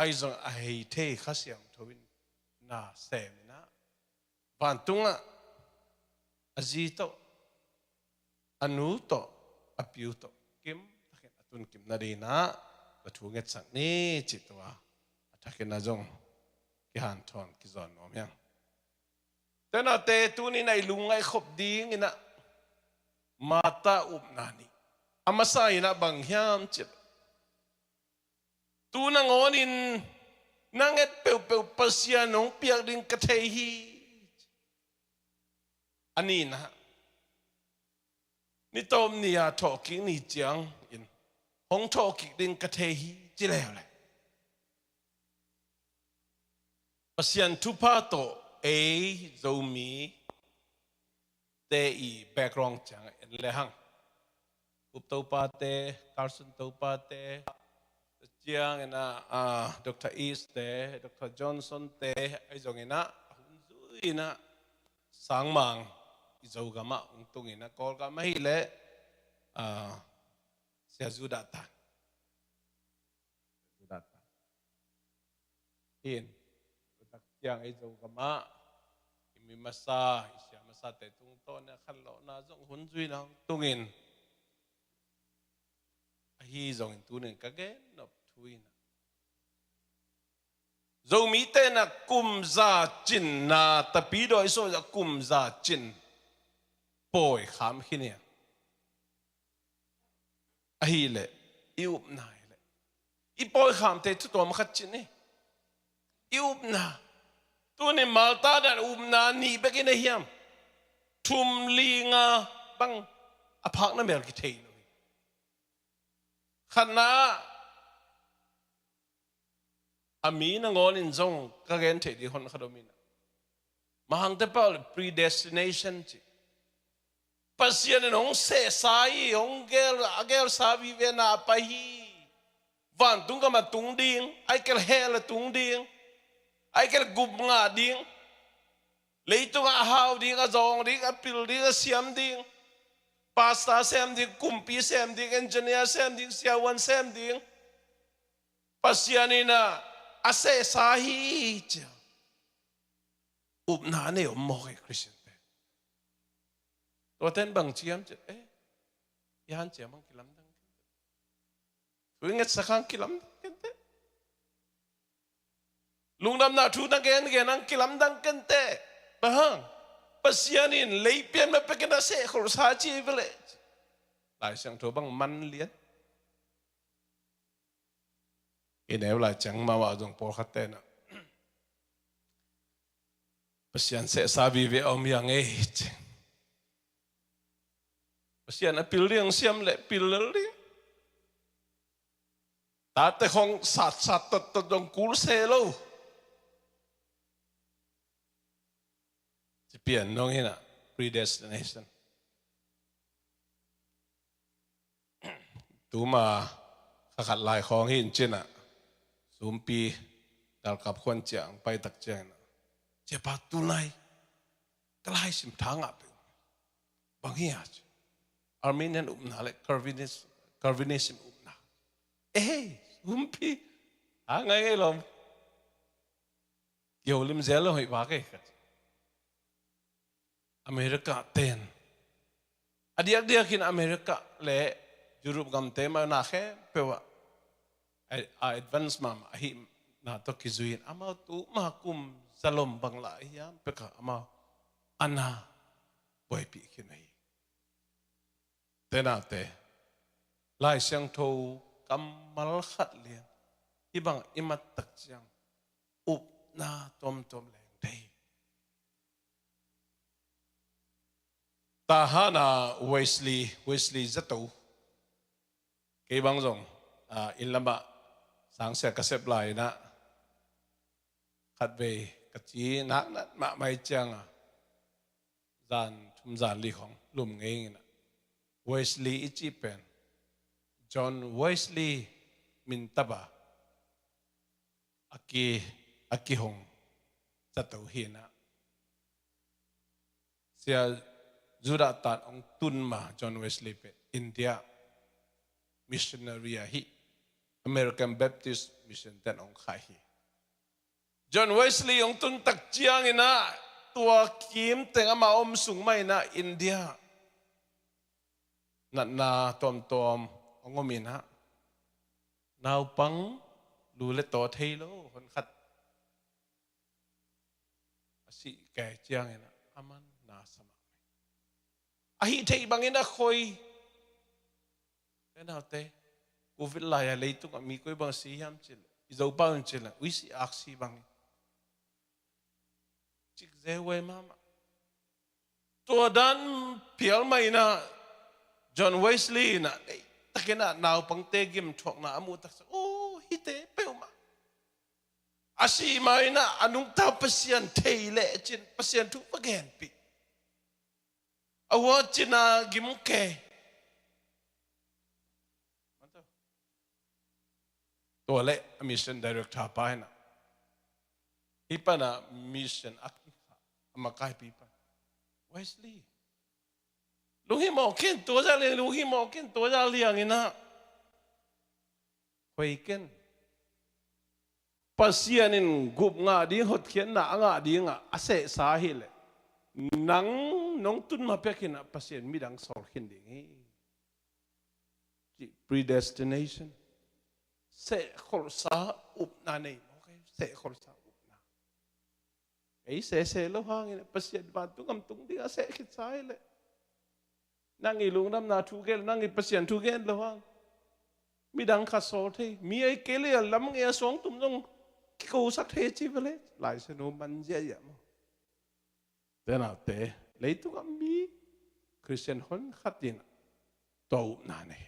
ahi zong a hei thei Kha Siangtho in na sem in a, vantungah a zi tawh, a nu tawh, a pi uh tawh kim takin a tun kim nadingin a, na thungetsak ni cih tua a thakin a zong kihanthawn kizawn nuam hi hang. Te naute, tuni-in a i lungngaih khop dingin a Martha upna nih. A masa in a bang hiam cih leh, tu nangawnin na nget peuhpeuh Pasian hong piak ding ka thei hi. A nihna, ni tawp ni-a thawhkik ni ciangin hong thawhkik ding ka thei hi ci leuleu. Pasian thupha tawh ei Zomi te i background ciang en le hang, Kup Topa te, Carson Topa te, ciangin ah, ah, Doctor East te, Doctor Johnson te, ahi zongin ah, a hun zui in ah, sangmang i Zogam ah hong tung in ah, Kawlgam ahih leh, ah, Sia Zu Dah Tan. Zu Dah Tan. Hi in, tu tak ciang ei Zogam ah i mi masa, i sia masa te tungtawn in a khanlawhna zong hun zui in ah hong tung in, ahi zongin tuni in ka gen nop thu in ah, Zomi te in ah kum za cinna, Tapidaw i suah kum za cin pawi kham khin hi a. Ahih leh i upna hi leh, i pawi khamte thu tawm khat ci ni. I upna. Tuni Malta dan upna nih bek i nei hiam? Thum, li, nga bang a phakna mel kithei lo hi. Khatna, a mi nangawn in zong ka gen theih ding hon khat om in ah, Manghangte pau leh predestination ci. Pasian in hong sehsa hi, hong gel, a gelsa vive na a pai hi. Vantung gam ah tung ding, ahih kei leh hell ah tung ding, ahih kei leh gup ngah ding, leitung ah a hau ding, a zawng ding, a pil ding, a siam ding, pastor sem ding, kumpi sem ding, engineer sem ding, siavuan sem ding. Pasian in ah a sehsa hi ci a, upna a nei om mawk hi Khristian te. Tuate in bang ci hiam cih leh, eh, i hanciam hang kilamdang kei in teh. Thu i ngetsak hang kilamdang kei in teh. Lungdamna thu na gengen hang kilamdang kei in teh. Bang hang? Pasian in lei pian ma pek in a sehkholhsa ci hi ve leh. Lai Siangtho bang man lian. I neu lai ciang mahmah zong pawlkhat te in ah, Pasian sehsa vive a om hi hang ei ci. Pasian a pil ding siam leh pil lel ding. Tate khong satsat tottot zong kul se lo. Ci pian dong hi in ah, predestination. Tuma kha khat lai khawng hi in cin ah, Sumpi galkap khuan ciang pai tak ciangin ah, "Ciapa, tulai ka laisim tha ngah peuh. Bang hi a?" ci. "Arminian upna leh Calvinist, Calvinism upna." "Eh, Sumpi, a ngai ngai lawm. Kio lim zel lo hoih vak ei," ka ci. America ten, a diakdiakin America leh Europe gamte mah na khempeuh ah a, a advance mahmah ahihna tawh kizui in, amau tuma kum zalom bang lai hiam pek a amau a na buaipih khin ahi. Te naute, Lai Siangtho kammal khat lian hih bang i mat tak ciang upna tuamtuam leng thei. Tahan a Wesley, Wesley zato. Kei bang zong, ah, inn lamah sangsia ka sep lai-in ah, khatvei ka ci naknak mahmah ciang a, zan thum zan li khong lum ngei ing in ah, Wesley i cih pen John Wesley min tapa a ki, a kihong zato hi in ah, Sia Zu Dah Tan hong tun ma John Wesley pen India missionary ahi, American Baptist Mission ten hong khai hi. John Wesley hong tun tak ciangin ah, tua kim teng ama om sung mah in ah India natna tuamtuam hong om in ah, naupang lu le taw thei lo hon khat a sih kei ciangin ah, aman na sa mahmah hi. A hih theih bangin a khoi. Te naute, Covid lai-a leitungah mi koi bang si hiam cih leh, i Zopau in cih leh, uisi aksi bangin, cikze huai mahmah. Tua dan phial mah in ah John Wesley in ah, ei, takin ah naupangte gimthuakna a muh taksa, oh, hihte peuhmah a sih ma in ah a nungta Pasian thei leh cin Pasian thu va genpih. A huat cin a gim kei. Tua leh a mission director pa in ah, hih pan a mission a kikha a makaipi pan, Wesley, lunghimawh ken, tua zah liang, lunghimawh ken, tua zah liang in ah, hoi ken. Pasian in gup ngah ding, hotkhiatna a ngah ding ah a sehsa ahih leh, nang nong tun ma pek in ah Pasian midang sawl khin ding hi, cih predestination. Sehkholhsa upna nei maw, kei sehkholhsa upna. Ei sehseh lo hangin Pasian vantung gam tung ding a seh khitsa hi leh, nang i lungdamna thu gen, nang i Pasian thu gen lo hang, midang khat sawl thei, mi ei kei leh a lam ngei a suangtum zong kikosak thei ci ve leh, Lai Siangtho man ziahziah maw. Tua naute, leitung a mi Khristian hon khat in tua upna nei.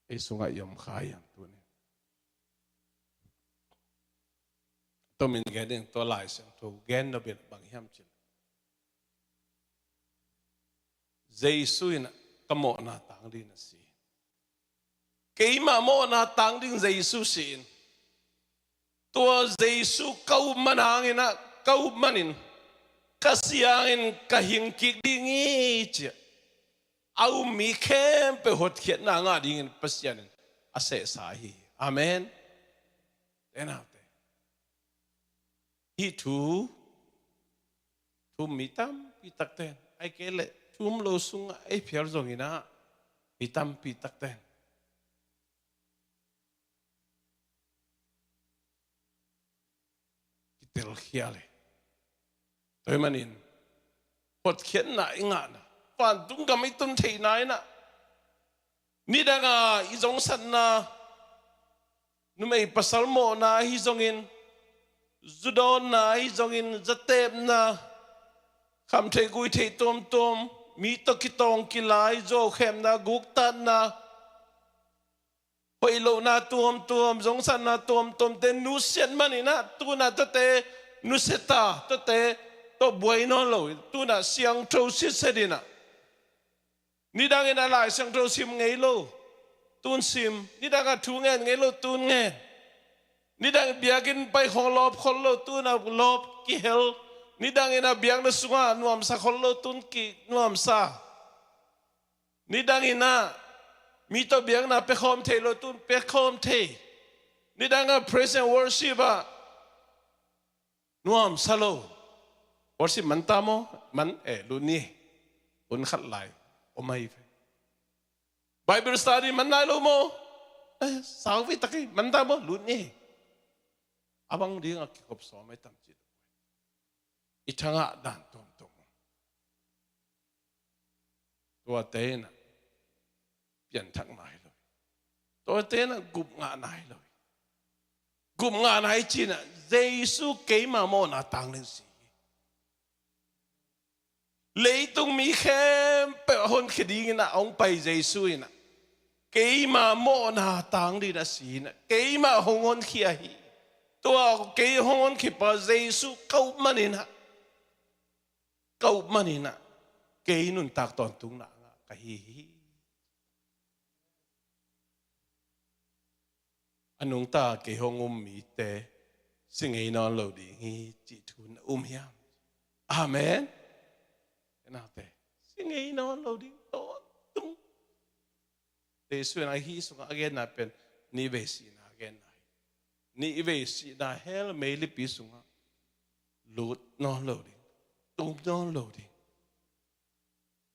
Ei sungah i om kha hiam tuni? Tomin gen ding, tua Lai Siangtho gen nop in bang hiam cih leh, Jesu in ka mawhna tang ding a si. Keima mawhna tang ding Jesu si in. Tua Jesu ka up man hangin ah, ka up manin, ka si hangin ka hing kik ding hi ci-a a um mi khempeuh hotkhiatna ngah dingin Pasian in a sehsa hi. Amen. Te naute, hih thu, thu um mi tampi takte in, ahih kei leh thu um lo sungah ei phial zongin ah, mi tampi takte in kitelkhial hi. Tua ahih manin hotkhiatna i ngahna, vantung gam i tun theihna in ah, nidang a i zongsatna, numei pasal mawhna ahi zongin, zu dawnna ahi zongin, zatepna, khamtheih guihtheih tuamtuam, mi tawh kitawng kilai, zuaukhemna, guktatna, hoih lohna tuamtuam, zongsatna tuamtuamte nusiat manin ah, tu-in ah tuate nusia ta, tuate tawh buai nawn lo, tu-in ah siangtho sitset in ah, nidangin ah Lai Siangtho sim ngei lo, tu-in sim. Nidang ah thu ngen ngei lo, tu-in ngen. Nidang biakinn pai khong lawp khol lo, tu-in ah lawp kihel. Nidangin ah biakna sungah nuamsa khol lo, tu-in kinuamsa. Nidangin ah mi tawh biakna pia khawm thei lo, tu-in pia khawm thei. Nidang ah praise and worship ah nuamsa lo. Worship man ta maw? Man, eh, lut ni. Hun khat lai om ahi ve. Bible study man nai lo maw? Eh, sau ve tak hi, man ta maw? Lut ni. A bang ding a kikhop sawm ahi tam ci. I thangah dan tuamtuam. Tuate in ah pianthakna hi lo. Tuate in ah gup ngahna hi lo. Gup ngahna hi ci-in ah, Jesu keima mawhna tang ding si hi. Leitung mi khempeuh a honkhia dingin ah a hong pai Jesu in ah, keima mawhna tang dingin a si in ah, keima hong honkhia hi. Tua kei hong honkhia pa Jesu ka up manin ah, ka up manin ah, kei nuntak tawntungna ngah ka hi hi. A nungta kei hong um mite si ngei nawn lo ding hi cih thu na um hiam? Amen. Te naute, si ngei nawn lo ding tawntung. Jesu in ah hih sungah a genna pen nihvei sihna a genna hi. Nihvei sihna hell meilipi sungah lut nawn lo ding, tum nawn lo ding.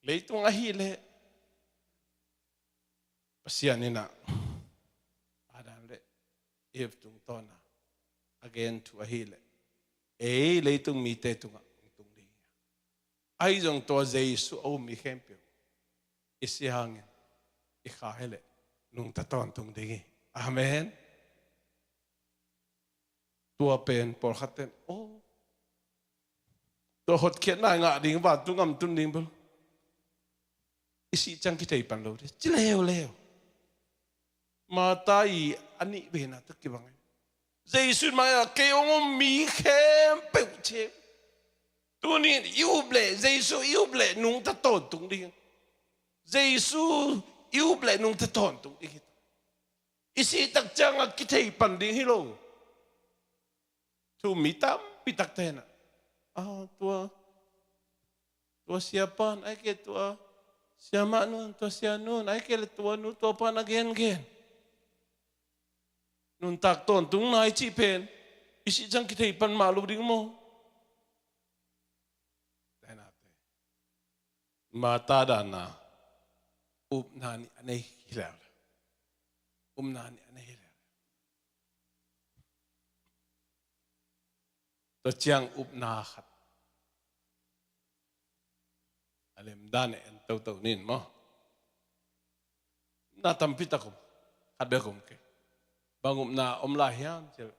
Leitung ahih leh Pasian in ah Adam le Eve tungtawn a a gen thu ahih leh, ei leitung mite tungah hong tung ding hi. Ahi zong tua Jesu a um mi khempeuh i si hangin i kha hi leh nungta tawntung ding hi. Amen. Tua pen pawlkhat ten, oh, Tua hotkhiatna i ngah ding, vantung gam tun ding bel i sih ciang kithei pan lo ding ci leuleu. Martha i a nih veina tawh kibang hi. Jesu in mah, kei hong um mi khempeuh ci hi. Tuni in i up leh, Jesu i up leh nungta tawntung ding. Jesu i up leh nungta tawntung ding hi. I sih tak ciangah kithei pan ding hi lo. Thu-um mi tampi takte in ah, ah, tua, tua siapa in, ahih kei leh tua siamah nu in, tua sianu in, ahih kei leh tua nu tua pa in a gengen, nuntak tawntungna i cih pen i sih ciang kithei pan mah lo ding maw? Martha dan a upna nih a nei hi leuleu. Upna nih a nei hi leuleu. Tua ciang upna khat a lem dan en toto ni in maw. Upna tampi tak om, khat bek om kei. Bang upna om lai hiam cih leh,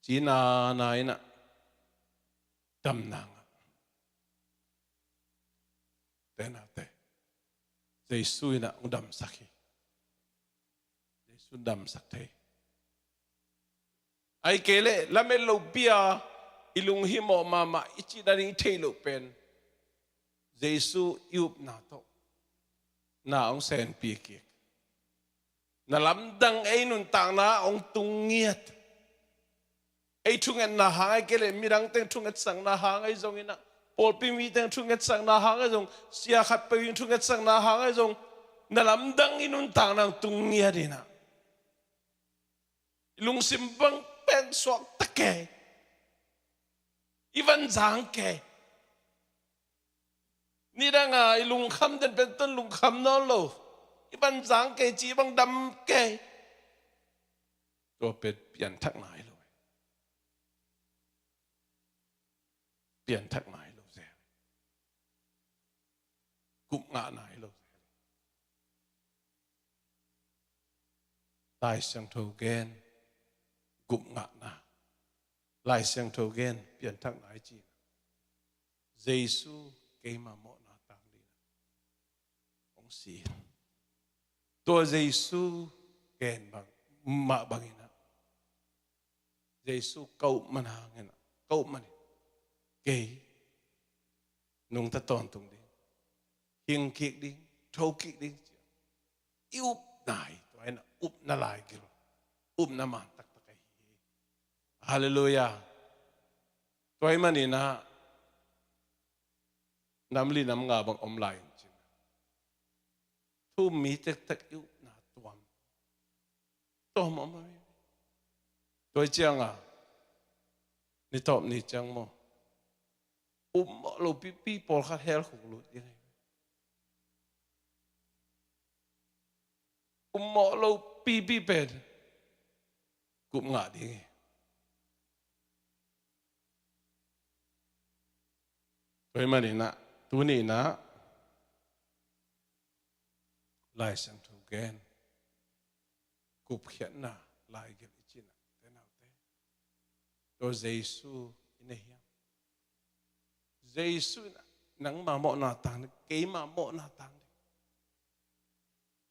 cina na in ah damna ngah. Te na te, Jesu in ah hong damsak hi. Jesu damsak thei. Ahih kei leh lamet lopi a i lunghimawh mahmah i cihna ding i theih loh pen Jesu i upna tawh na hong senpi kik. Na lamdang ei nuntakna hong tung ngiat. Ei thungetna hang ahih kei leh midang teng thungetsakna hang ahi zongin ah, pawlpi mi teng thungetsakna hang ahi zong, sia khat peuh in thungetsakna hang ahi zong, na lamdang i nuntakna hong tung ngiat in ah, i lungsim bang pen suak ta kei. I van zang kei. Nidang a i lungkham den pen tun lungkham nawn lo. I van zang kei ci, i van dam kei. Tua pen pianthakna hi lo. Pianthakna hi lo zel. Gupngahna hi lo zel. Lai Siangtho gen gupngahna. Lai Siangtho gen pianthakna i cihna, Jesu keima mawhna tang dingin hong si. Tua Jesu gen bang, mah bangin ah, Jesu ka up man hangin ah, ka up manin kei nungta tawntung ding, hing kik ding, tho kik ding ci-a i upna hi. Tua in ah upna laigil, upna man taktak ahi hi. Halleluiah. Tua ahih manin ah nam li nam nga bang om lai in cin, thu-um mi tektek i upna tuam, tuam om ahi. Tua hi ciangah ni tawp ni ciang maw, upmawh lo pipi pawlkhat hell khuk lut ding hi. Upmawh lo pipi pen gupngah ding hi. Tua ahih manin ah tuni in ah Lai Siangtho gen gupkhiatna laigil i cihna, te naute, tua Jesu i nei hiam? Jesu in ah nangma mawhna tang ding, keima mawhna tang ding.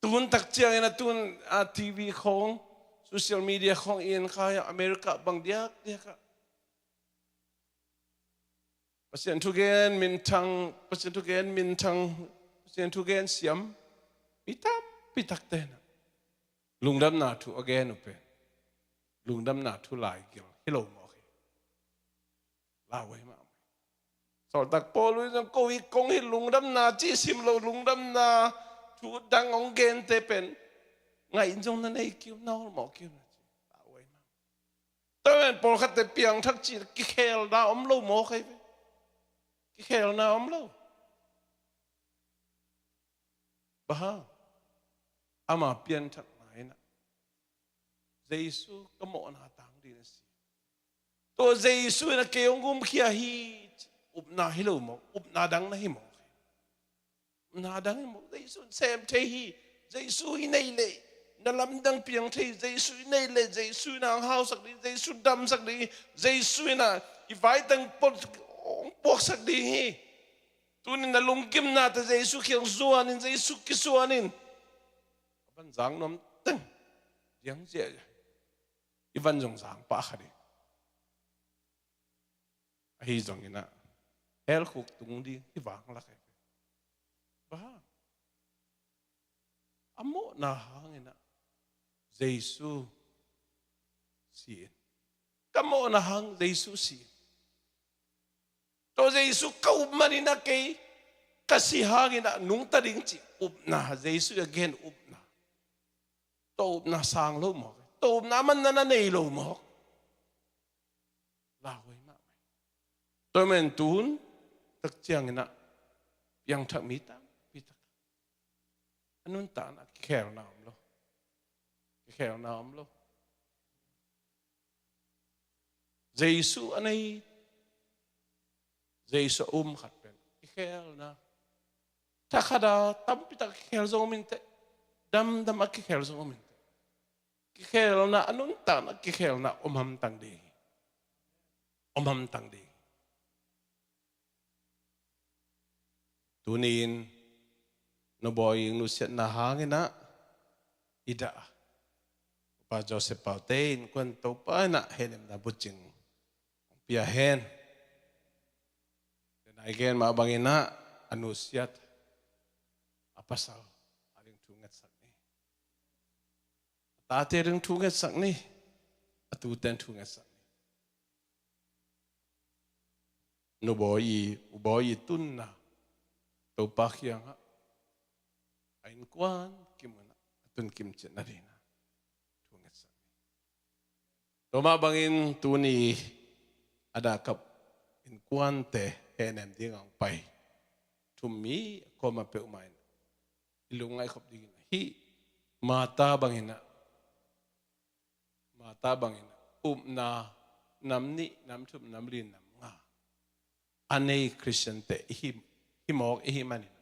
Tun tak ciangin ah tun, a, T V khawng, social media khawng i en kha hiam, America bang diakdiak ah Pasian thugen minthang, Pasian thugen minthang, Pasian thugen siam mi tampi takte in ah lungdamna thu a gen uh pen lungdamna thu laigil hi lo mawk hi. Lauhuai mahmah. Sawltak Paul in zong, ko hi kong hi lungdamna ci sim lo, lungdamna thu dang hong gente pen ngaih in zong na nei kiu, na hawlmawh kiu na ci. Lauhuai mahmah. Tua pen pawlkhatte piangthak cih kikhelna om lo mawk ahi ve. Kikhelna om lo. Bang hang? Ama pianthakna in ah Jesu ka mawhna tang ding a si. Tua Jesu in ah kei hong gumkhia hi. Upna hi lo mawk, upna dang na hi mawk. Upna dang hi mawk. Jesu in sem thei hi. Jesu i neih leh Na lamdang piang thei, Jesu i neih leh Jesu in hong hausak ding, Jesu damsak ding, Jesu in i vaitang puak, hong puaksak ding hi. Tuni-in na lungkimnate Jesu kiang zuan in, Jesu kizuan in. A van zang nuam teng. Diang ziahziah. I van zong zang pah kha ding. Ahi zongin ah, hell khuk tung ding hi vang lak hi. Bang hang? A mawhna hangin ah Jesu si in. Ka mawhna hang Jesu si in. Tua Jesu ka up manin ah kei ka si hangin ah nungta ding cih upna, Jesu a gen upna. Tua upna sang lo mawk. Tua upna man na na nei lo mawk. Lauhuai mahmah. Tua man tun tak ciangin ah piangthak mi tampi tak a nuntakna kikhelna om lo. Kikhelna om lo. Jesu a nei, Jesu a um khat pen kikhelna. Thakhat a tampi tak kikhel zong om inteh. Damdam a kikhel zong om inteh. Kikhelna, a nuntakna kikhelna om hamtang ding hi. Om hamtang ding hi. Tuni-in Nu Bawi Ing nusiatna hangin ah i dah a, Upa Joseph Paute innkuan Topa in ah hehnemna bucing hong pia hen. Tua nai gen mah bangin ah a nusiat a pasal a ding thu ngetsak ni. A tate ding thu ngetsak ni. A tute ding thu ngetsak ni. Nu Bawi, U Bawi tunna Topa kiangah a innkuan kimun ah a tun kimciat nadingin ah thu ngetsak ni. Tua mah bangin tuni a dah kap innkuante hehnem dingin hong pai thum mi a kuamah peuhmah in i lungngaih khop dingin ah, hih Martha bangin ah, Martha bangin ah upna nam nih, nam thum, nam li, nam nga a nei Khristiante i hi, hi mawk i hih manin ah,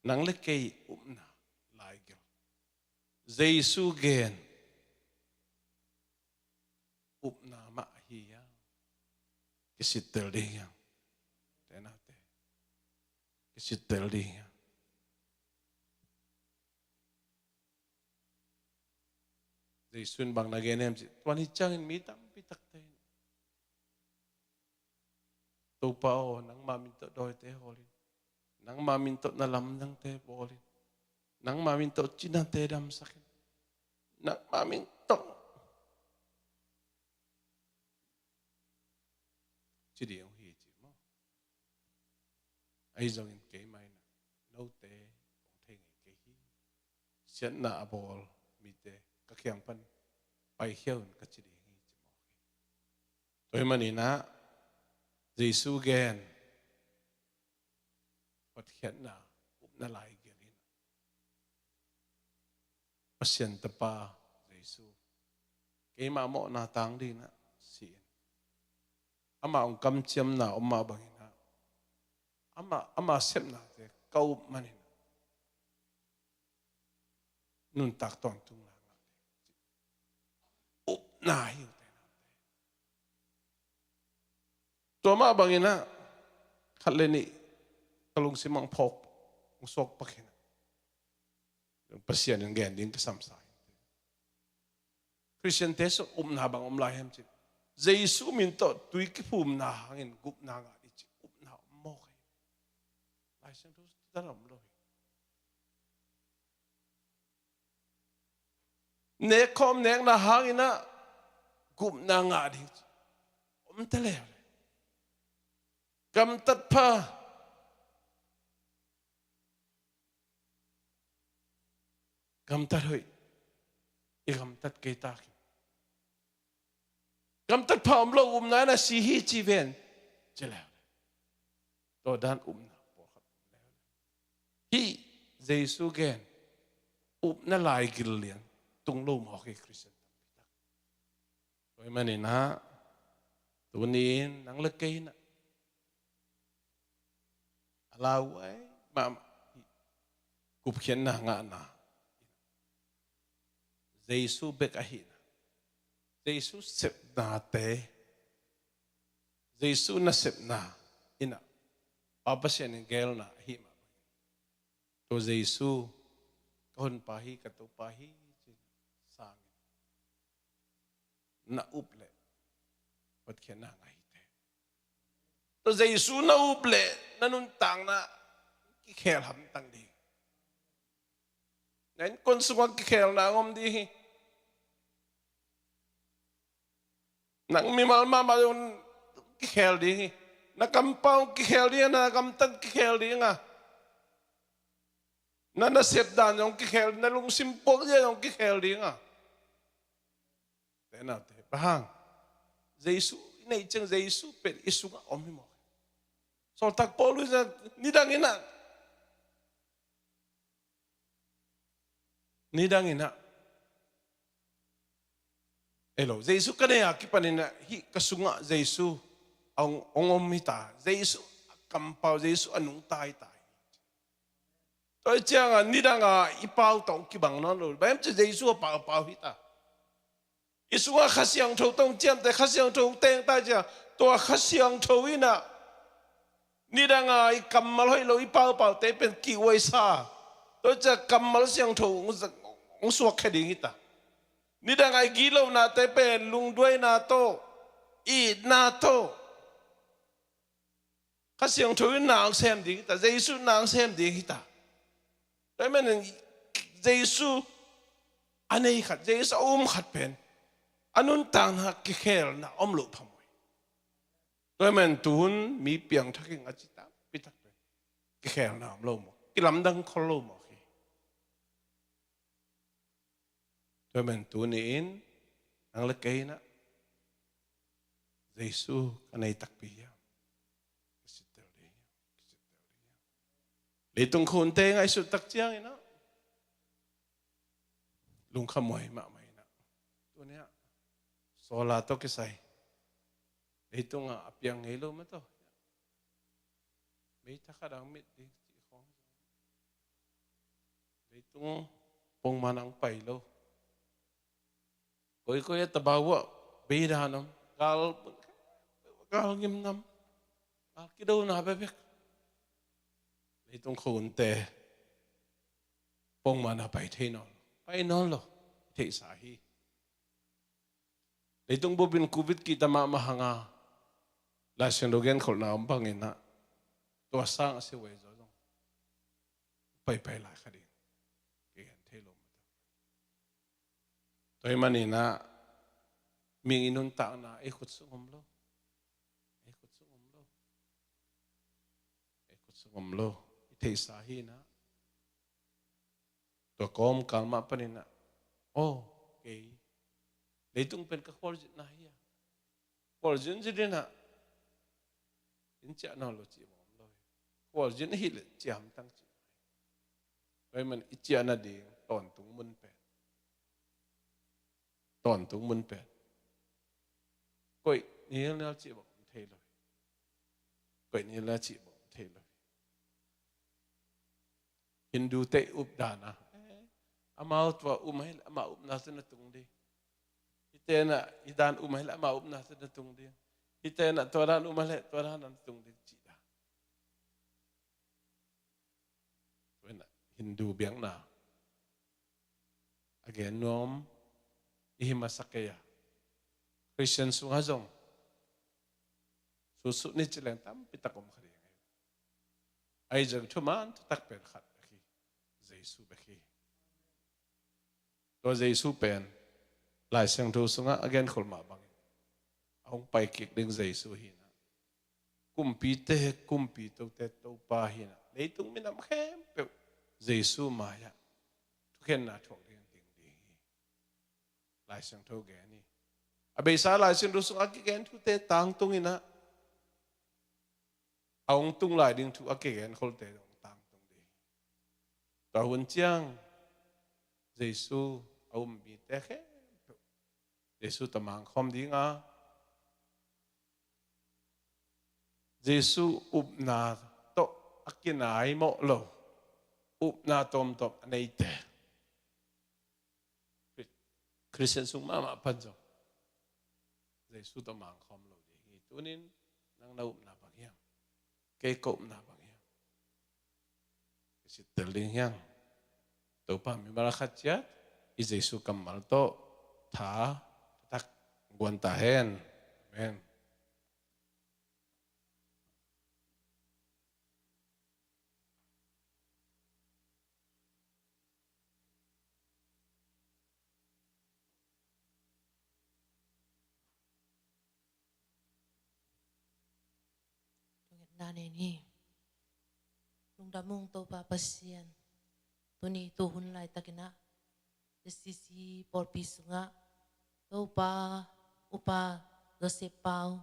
nang le kei upna laigil, Jesu gen upna mah hi a, kisittel ding hi a. Te nate, kisittel ding hi a. Jesu in bang na gen hiam cih, tua ni ciangin mi tampi takte in, Topa aw, nangma min tawh dawite hawl in, nangma min tawh na lamdangte bawl in, nangma min tawh cinate damsak in, nangma min tawh ci ding hi ci maw? Ahi zongin keimah in ah, note kong thei ngei kei hi. Siatna a bawl mite ka kiang pan paikhia un ka ci ding hi ci mawk hi. Tua ahih manin ah Jesu gen hotkhiatna, upna laigil in ah, Pasian Tapa Jesu, keimah mawhna tang dingin ah si in, amah hong kamciamna om mah bangin ah, amah, amah sepnate ka up manin ah nuntak tawntungna ngah ding, upna hi uh te nate. Tua mah bangin ah khat le nih ka lungsim ah hong phawk, hong suak pak hi in ah, Pasian in gen ding kisam sa hi. Khristiante sung upna bang om lai hiam cih, Jesu min tawh tui kiphumna hangin gupna ngah ding cih upna om mawk hi. Lai Siangtho sung tua dan om lo hi. Nekkhawm nekna hangin ah gupna ngah ding cih om ta leuleu. Gamtat pha, gamtat hoih, i gamtat kei tak hi. Gamtat pha om lo, upna in ah si hi ci ven ci leuleu. Tua dan upna pawlkhat om leuleu. Hih Jesu gen upna laigil lian tung lo mawk hi Khristian tampi tak. Tua ahih manin ah tuni-in nang le kei in ah a lauhuai mahmah hih gupkhiatna ngahna, Jesu bek ahihna, Jesu sepnate, Jesu nasepna in ah Pa Pasian in geelna ahih mah bangin, tua Jesu ka honpa hi, ka Topa hi ci-in sangin na up leh hotkhiatna ngah hi teh. Tua Jesu na up leh na nuntakna kikhel hamtang ding. Na innkuan sungah kikhelna hong om ding hi. Nang mimal mahmah zong kikhel ding hi. Na kampau kikhel ding a, na gamtat kikhel ding a, na nasep dan zong kikhel, na lungsim puak zia zong kikhel ding a. Te naute, bang hang? Jesu i neih ciang Jesu pen i sungah om hi maw? Sawltak Paul in nidang in ah, nidang in ah, ei lo, Jesu ka nei a kipan in ah, hih ka sungah Jesu hong, hong om hi ta. Jesu a kampau, Jesu a nungta hi ta hi. Tua hi ciangah nidang a i pau tawh kibang nawn lo. Bang hiam cih leh Jesu a paupau hi ta. I sungah Kha Siangtho tawh ciamteh, Kha Siangtho teng ta ciang, tua Kha Siangtho in ah nidang a i kammal hoih lo, i paupaute pen kihuaisa. Tua ciang kammal siangtho hong, hong suakkhia ding hi ta. Nidang a i gitlonate pen lungduaina tawh, itna tawh, Kha Siangtho in na hong sem ding hi ta, Jesu in na hong sem ding hi ta. Tua ahih manin Jesu a nei khat, Jesu a um khat pen a nuntakna kikhelna om loh phamawh hi. Tua ahih manin tuhun mi piangthak ing a ci tampi tak pen kikhelna om lo mawk, kilamdang khol lo mawk hi. Tua ahih manin tuni-in nang le kei in ah Jesu ka nei takpi hiam? Kisitel ding hiam? Kisitel ding hiam? Leitung khuante ngaihsut tak ciangin ah lungkhamhuai mahmah in ah, tuni-ah solar tawh kisai leitungah a piang ngei lo mah tawh, mei thakhat a mit ding cih khawng, leitung pongman a pai lo. Koikoi a tabau ah bei dan om, gal, gal ngimnam, gal kidona bekbek. Leitung khuante pongman a pai thei nawn lo, pai nawn lo, theihsa hi. Leitung bupin Covid kihta mahmah hang a, Lai Siangtho genkholhna om bangin ah, tua sang a sihuai zaw zong paipai lai kha ding, kigen thei lo mah ta. Tua ahih manin ah mihing i nuntakna ei khut sung om lo, ei khut sung om lo, ei khut sung om lo. I theihsa hi in ah, tua kawmkal mah panin ah, aw, kei leitung pen ka khualzinna hi a, khualzin zin in ah in ciah nawn lo cih bang om lo hi. Khualzin ahih leh ciah hamtang cih. Tua ahih manin i ciah nading tawntung mun pen, tawntung mun pen koih nilnial cih bang om thei lo hi. Koih nilnial cih bang om thei lo hi. Hindute i up dan a, eh, amau tua um ahih leh amau upna tawh na tung ding. Hihte in ah hih dan um ahih leh amau upna tawh na tung ding. Hihte in ah tua dan um ahih leh tua dan na tung ding cih dan. Tua in ah Hindu biakna a gen nuam i hi masa kei a, Khristian sungah zong sutsuh ni ci leng tampi tak om kha ding hi. Ahi zong thuman thutak pen khat bek hi, Jesu bek hi. Tua Jesu pen Lai Siangtho sungah a genkholh mah bangin a hong pai kik ding Jesu hi in ah, kumpite kumpi, tote Topa hi in ah, leitung minam khempeuh Jesu mai-ah thukhenna thuak ding ding ding hi. Lai Siangtho gen hi. A beisa Lai Siangtho sungah a kigen thute tangtung in ah, a hong tung lai ding thu a kigen kholte zong tangtung ding hi. Tua hun ciang Jesu a um mite khempeuh Jesu tawh mangkhawm ding a, Jesu upna tawh a kinaimawh lo, upna tawmtawm a neite, Khristian sung mahmah pan zong Jesu tawh mangkhawm lo ding hi. Tunin nang na upna bang hiam? Kei ka upna bang hiam? Kisittel ding hiam? Topa mimal a khat ciat i Jesu kammal tawh tha tak guan ta hen. Amen. Thungetna nei ni. Lungdam ung Topa Pasian. Tuni tuhun laitakin ah F C C pawlpi sungah Topa Upa Joseph Pau,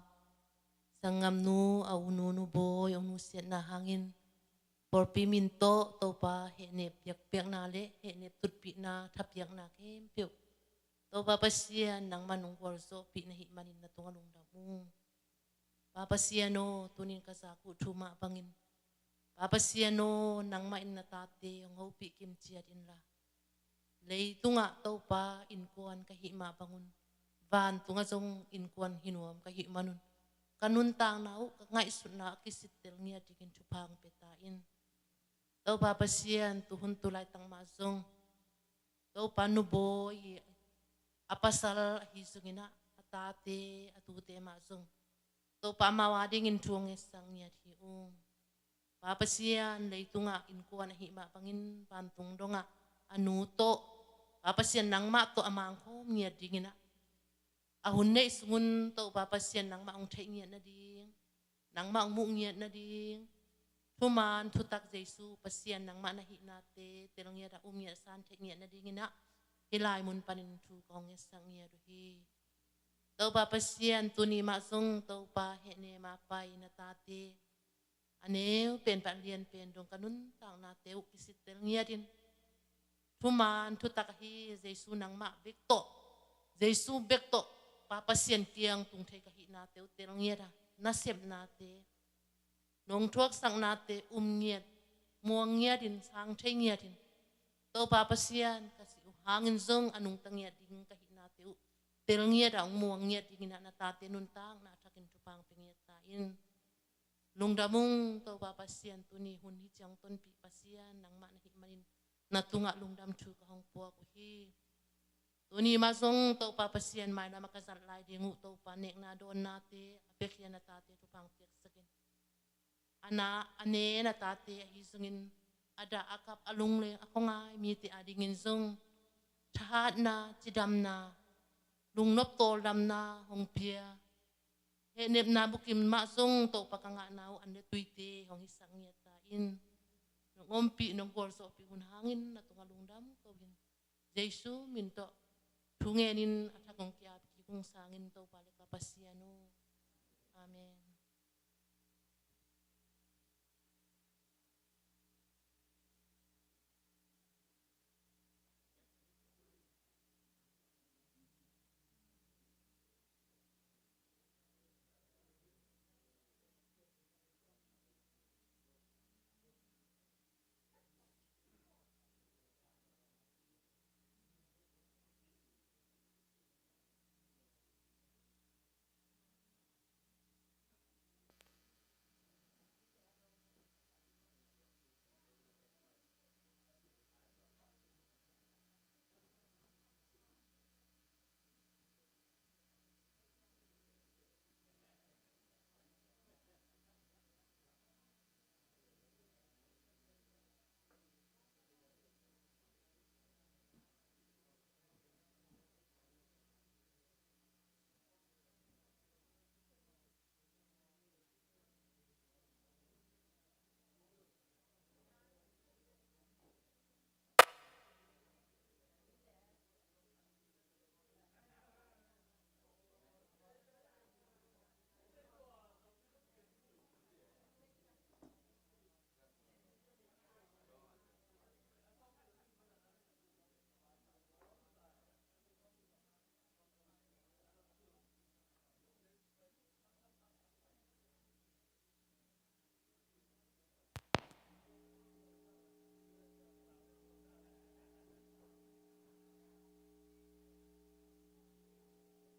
sanggamnu, a unu Nu Bawi hong nusiatna hangin pawlpi min tawh Topa hehnep biakpiakna le hehnep tutpihna thapiakna khempeuh Topa Pasian nangman hong gualzawhpih na hih manin na tungah lungdam ung. Pa Pasian aw, tunin ka zak uh thu mah bangin Pa Pasian aw, nangmah in na tate hong hopih kim ciat inla, leitungah Topa innkuan ka hih mah bangun vantungah zong innkuan hi nuam ka hih manun ka nuntakna uh ka ngaihsutna a kisittel ngiat dingin thupha hong pia ta in. Topa Pasian, tuhun tu laitak mah zong Topa Nu Bawi hi a pasal ahi zongin ah a tate a tute mah zong Topa amau adingin thu hong ngetsak ngiat hi ung. Pa Pasian, leitungah innkuan ahih mah bangin vantung dongah a nu tawh Pa Pasian nangmah tawh a mangkhawm ngiat dingin ah a hun neih sungun Topa Pasian nangmah hong theih ngiat nading, nangmah hong muh ngiat nading, thuman thutak Jesu Pasian nangmah na hihnate tel ngiat a um ngiat san theih ngiat nadingin ah hih lai mun panin thu ka hong ngetsak ngiat uh hi. Topa Pasian, tuni mah zong Topa hehnem a pai na tate a neu pen pan lian pen dong ka nuntaknate uh kisittel ngiatin thuman thutak ahi Jesu nangmah bek tawh, Jesu bek tawh Pa Pasian kiang tung thei ka hihnate uh tel ngiat a nasepnate, nong thuaksaknate um ngiat, muang ngiatin, sang thei ngiatin, Topa Pasian ka sih uh hangin zong a nungta ngiat ding ka hihnate uh tel ngiat a hong muang ngiat dingin ah na tate nuntakna a thakin thupha hong pia ngiat ta in. Lungdam ung Topa Pasian, tuni hun hi ciang tonpih Pasian nangmah na hih manin na tungah lungdam thu ka hong puak uh hi. Tuni mah zong Topa Pasian, mailam a ka zat lai ding uh Topa nekna dawnnate a piakhia na tate thupha hong piaksak in. A na a ne na tate ahi zongin a dah a kap a lungleng a khuangai mite adingin zong thahatna, cidamna, lungnop tawldamna hong pia, hehnepna bukim mah zong Topa ka ngahna uh an le tuite hong hisak ngiat ta in. Nong ompih, nong gualzawhpih hun hangin na tungah lungdam ko in. Jesu min tawh thu ngenin a thak hong ki-ap kik ung sangin Topa le ka Pasian uh. Amen.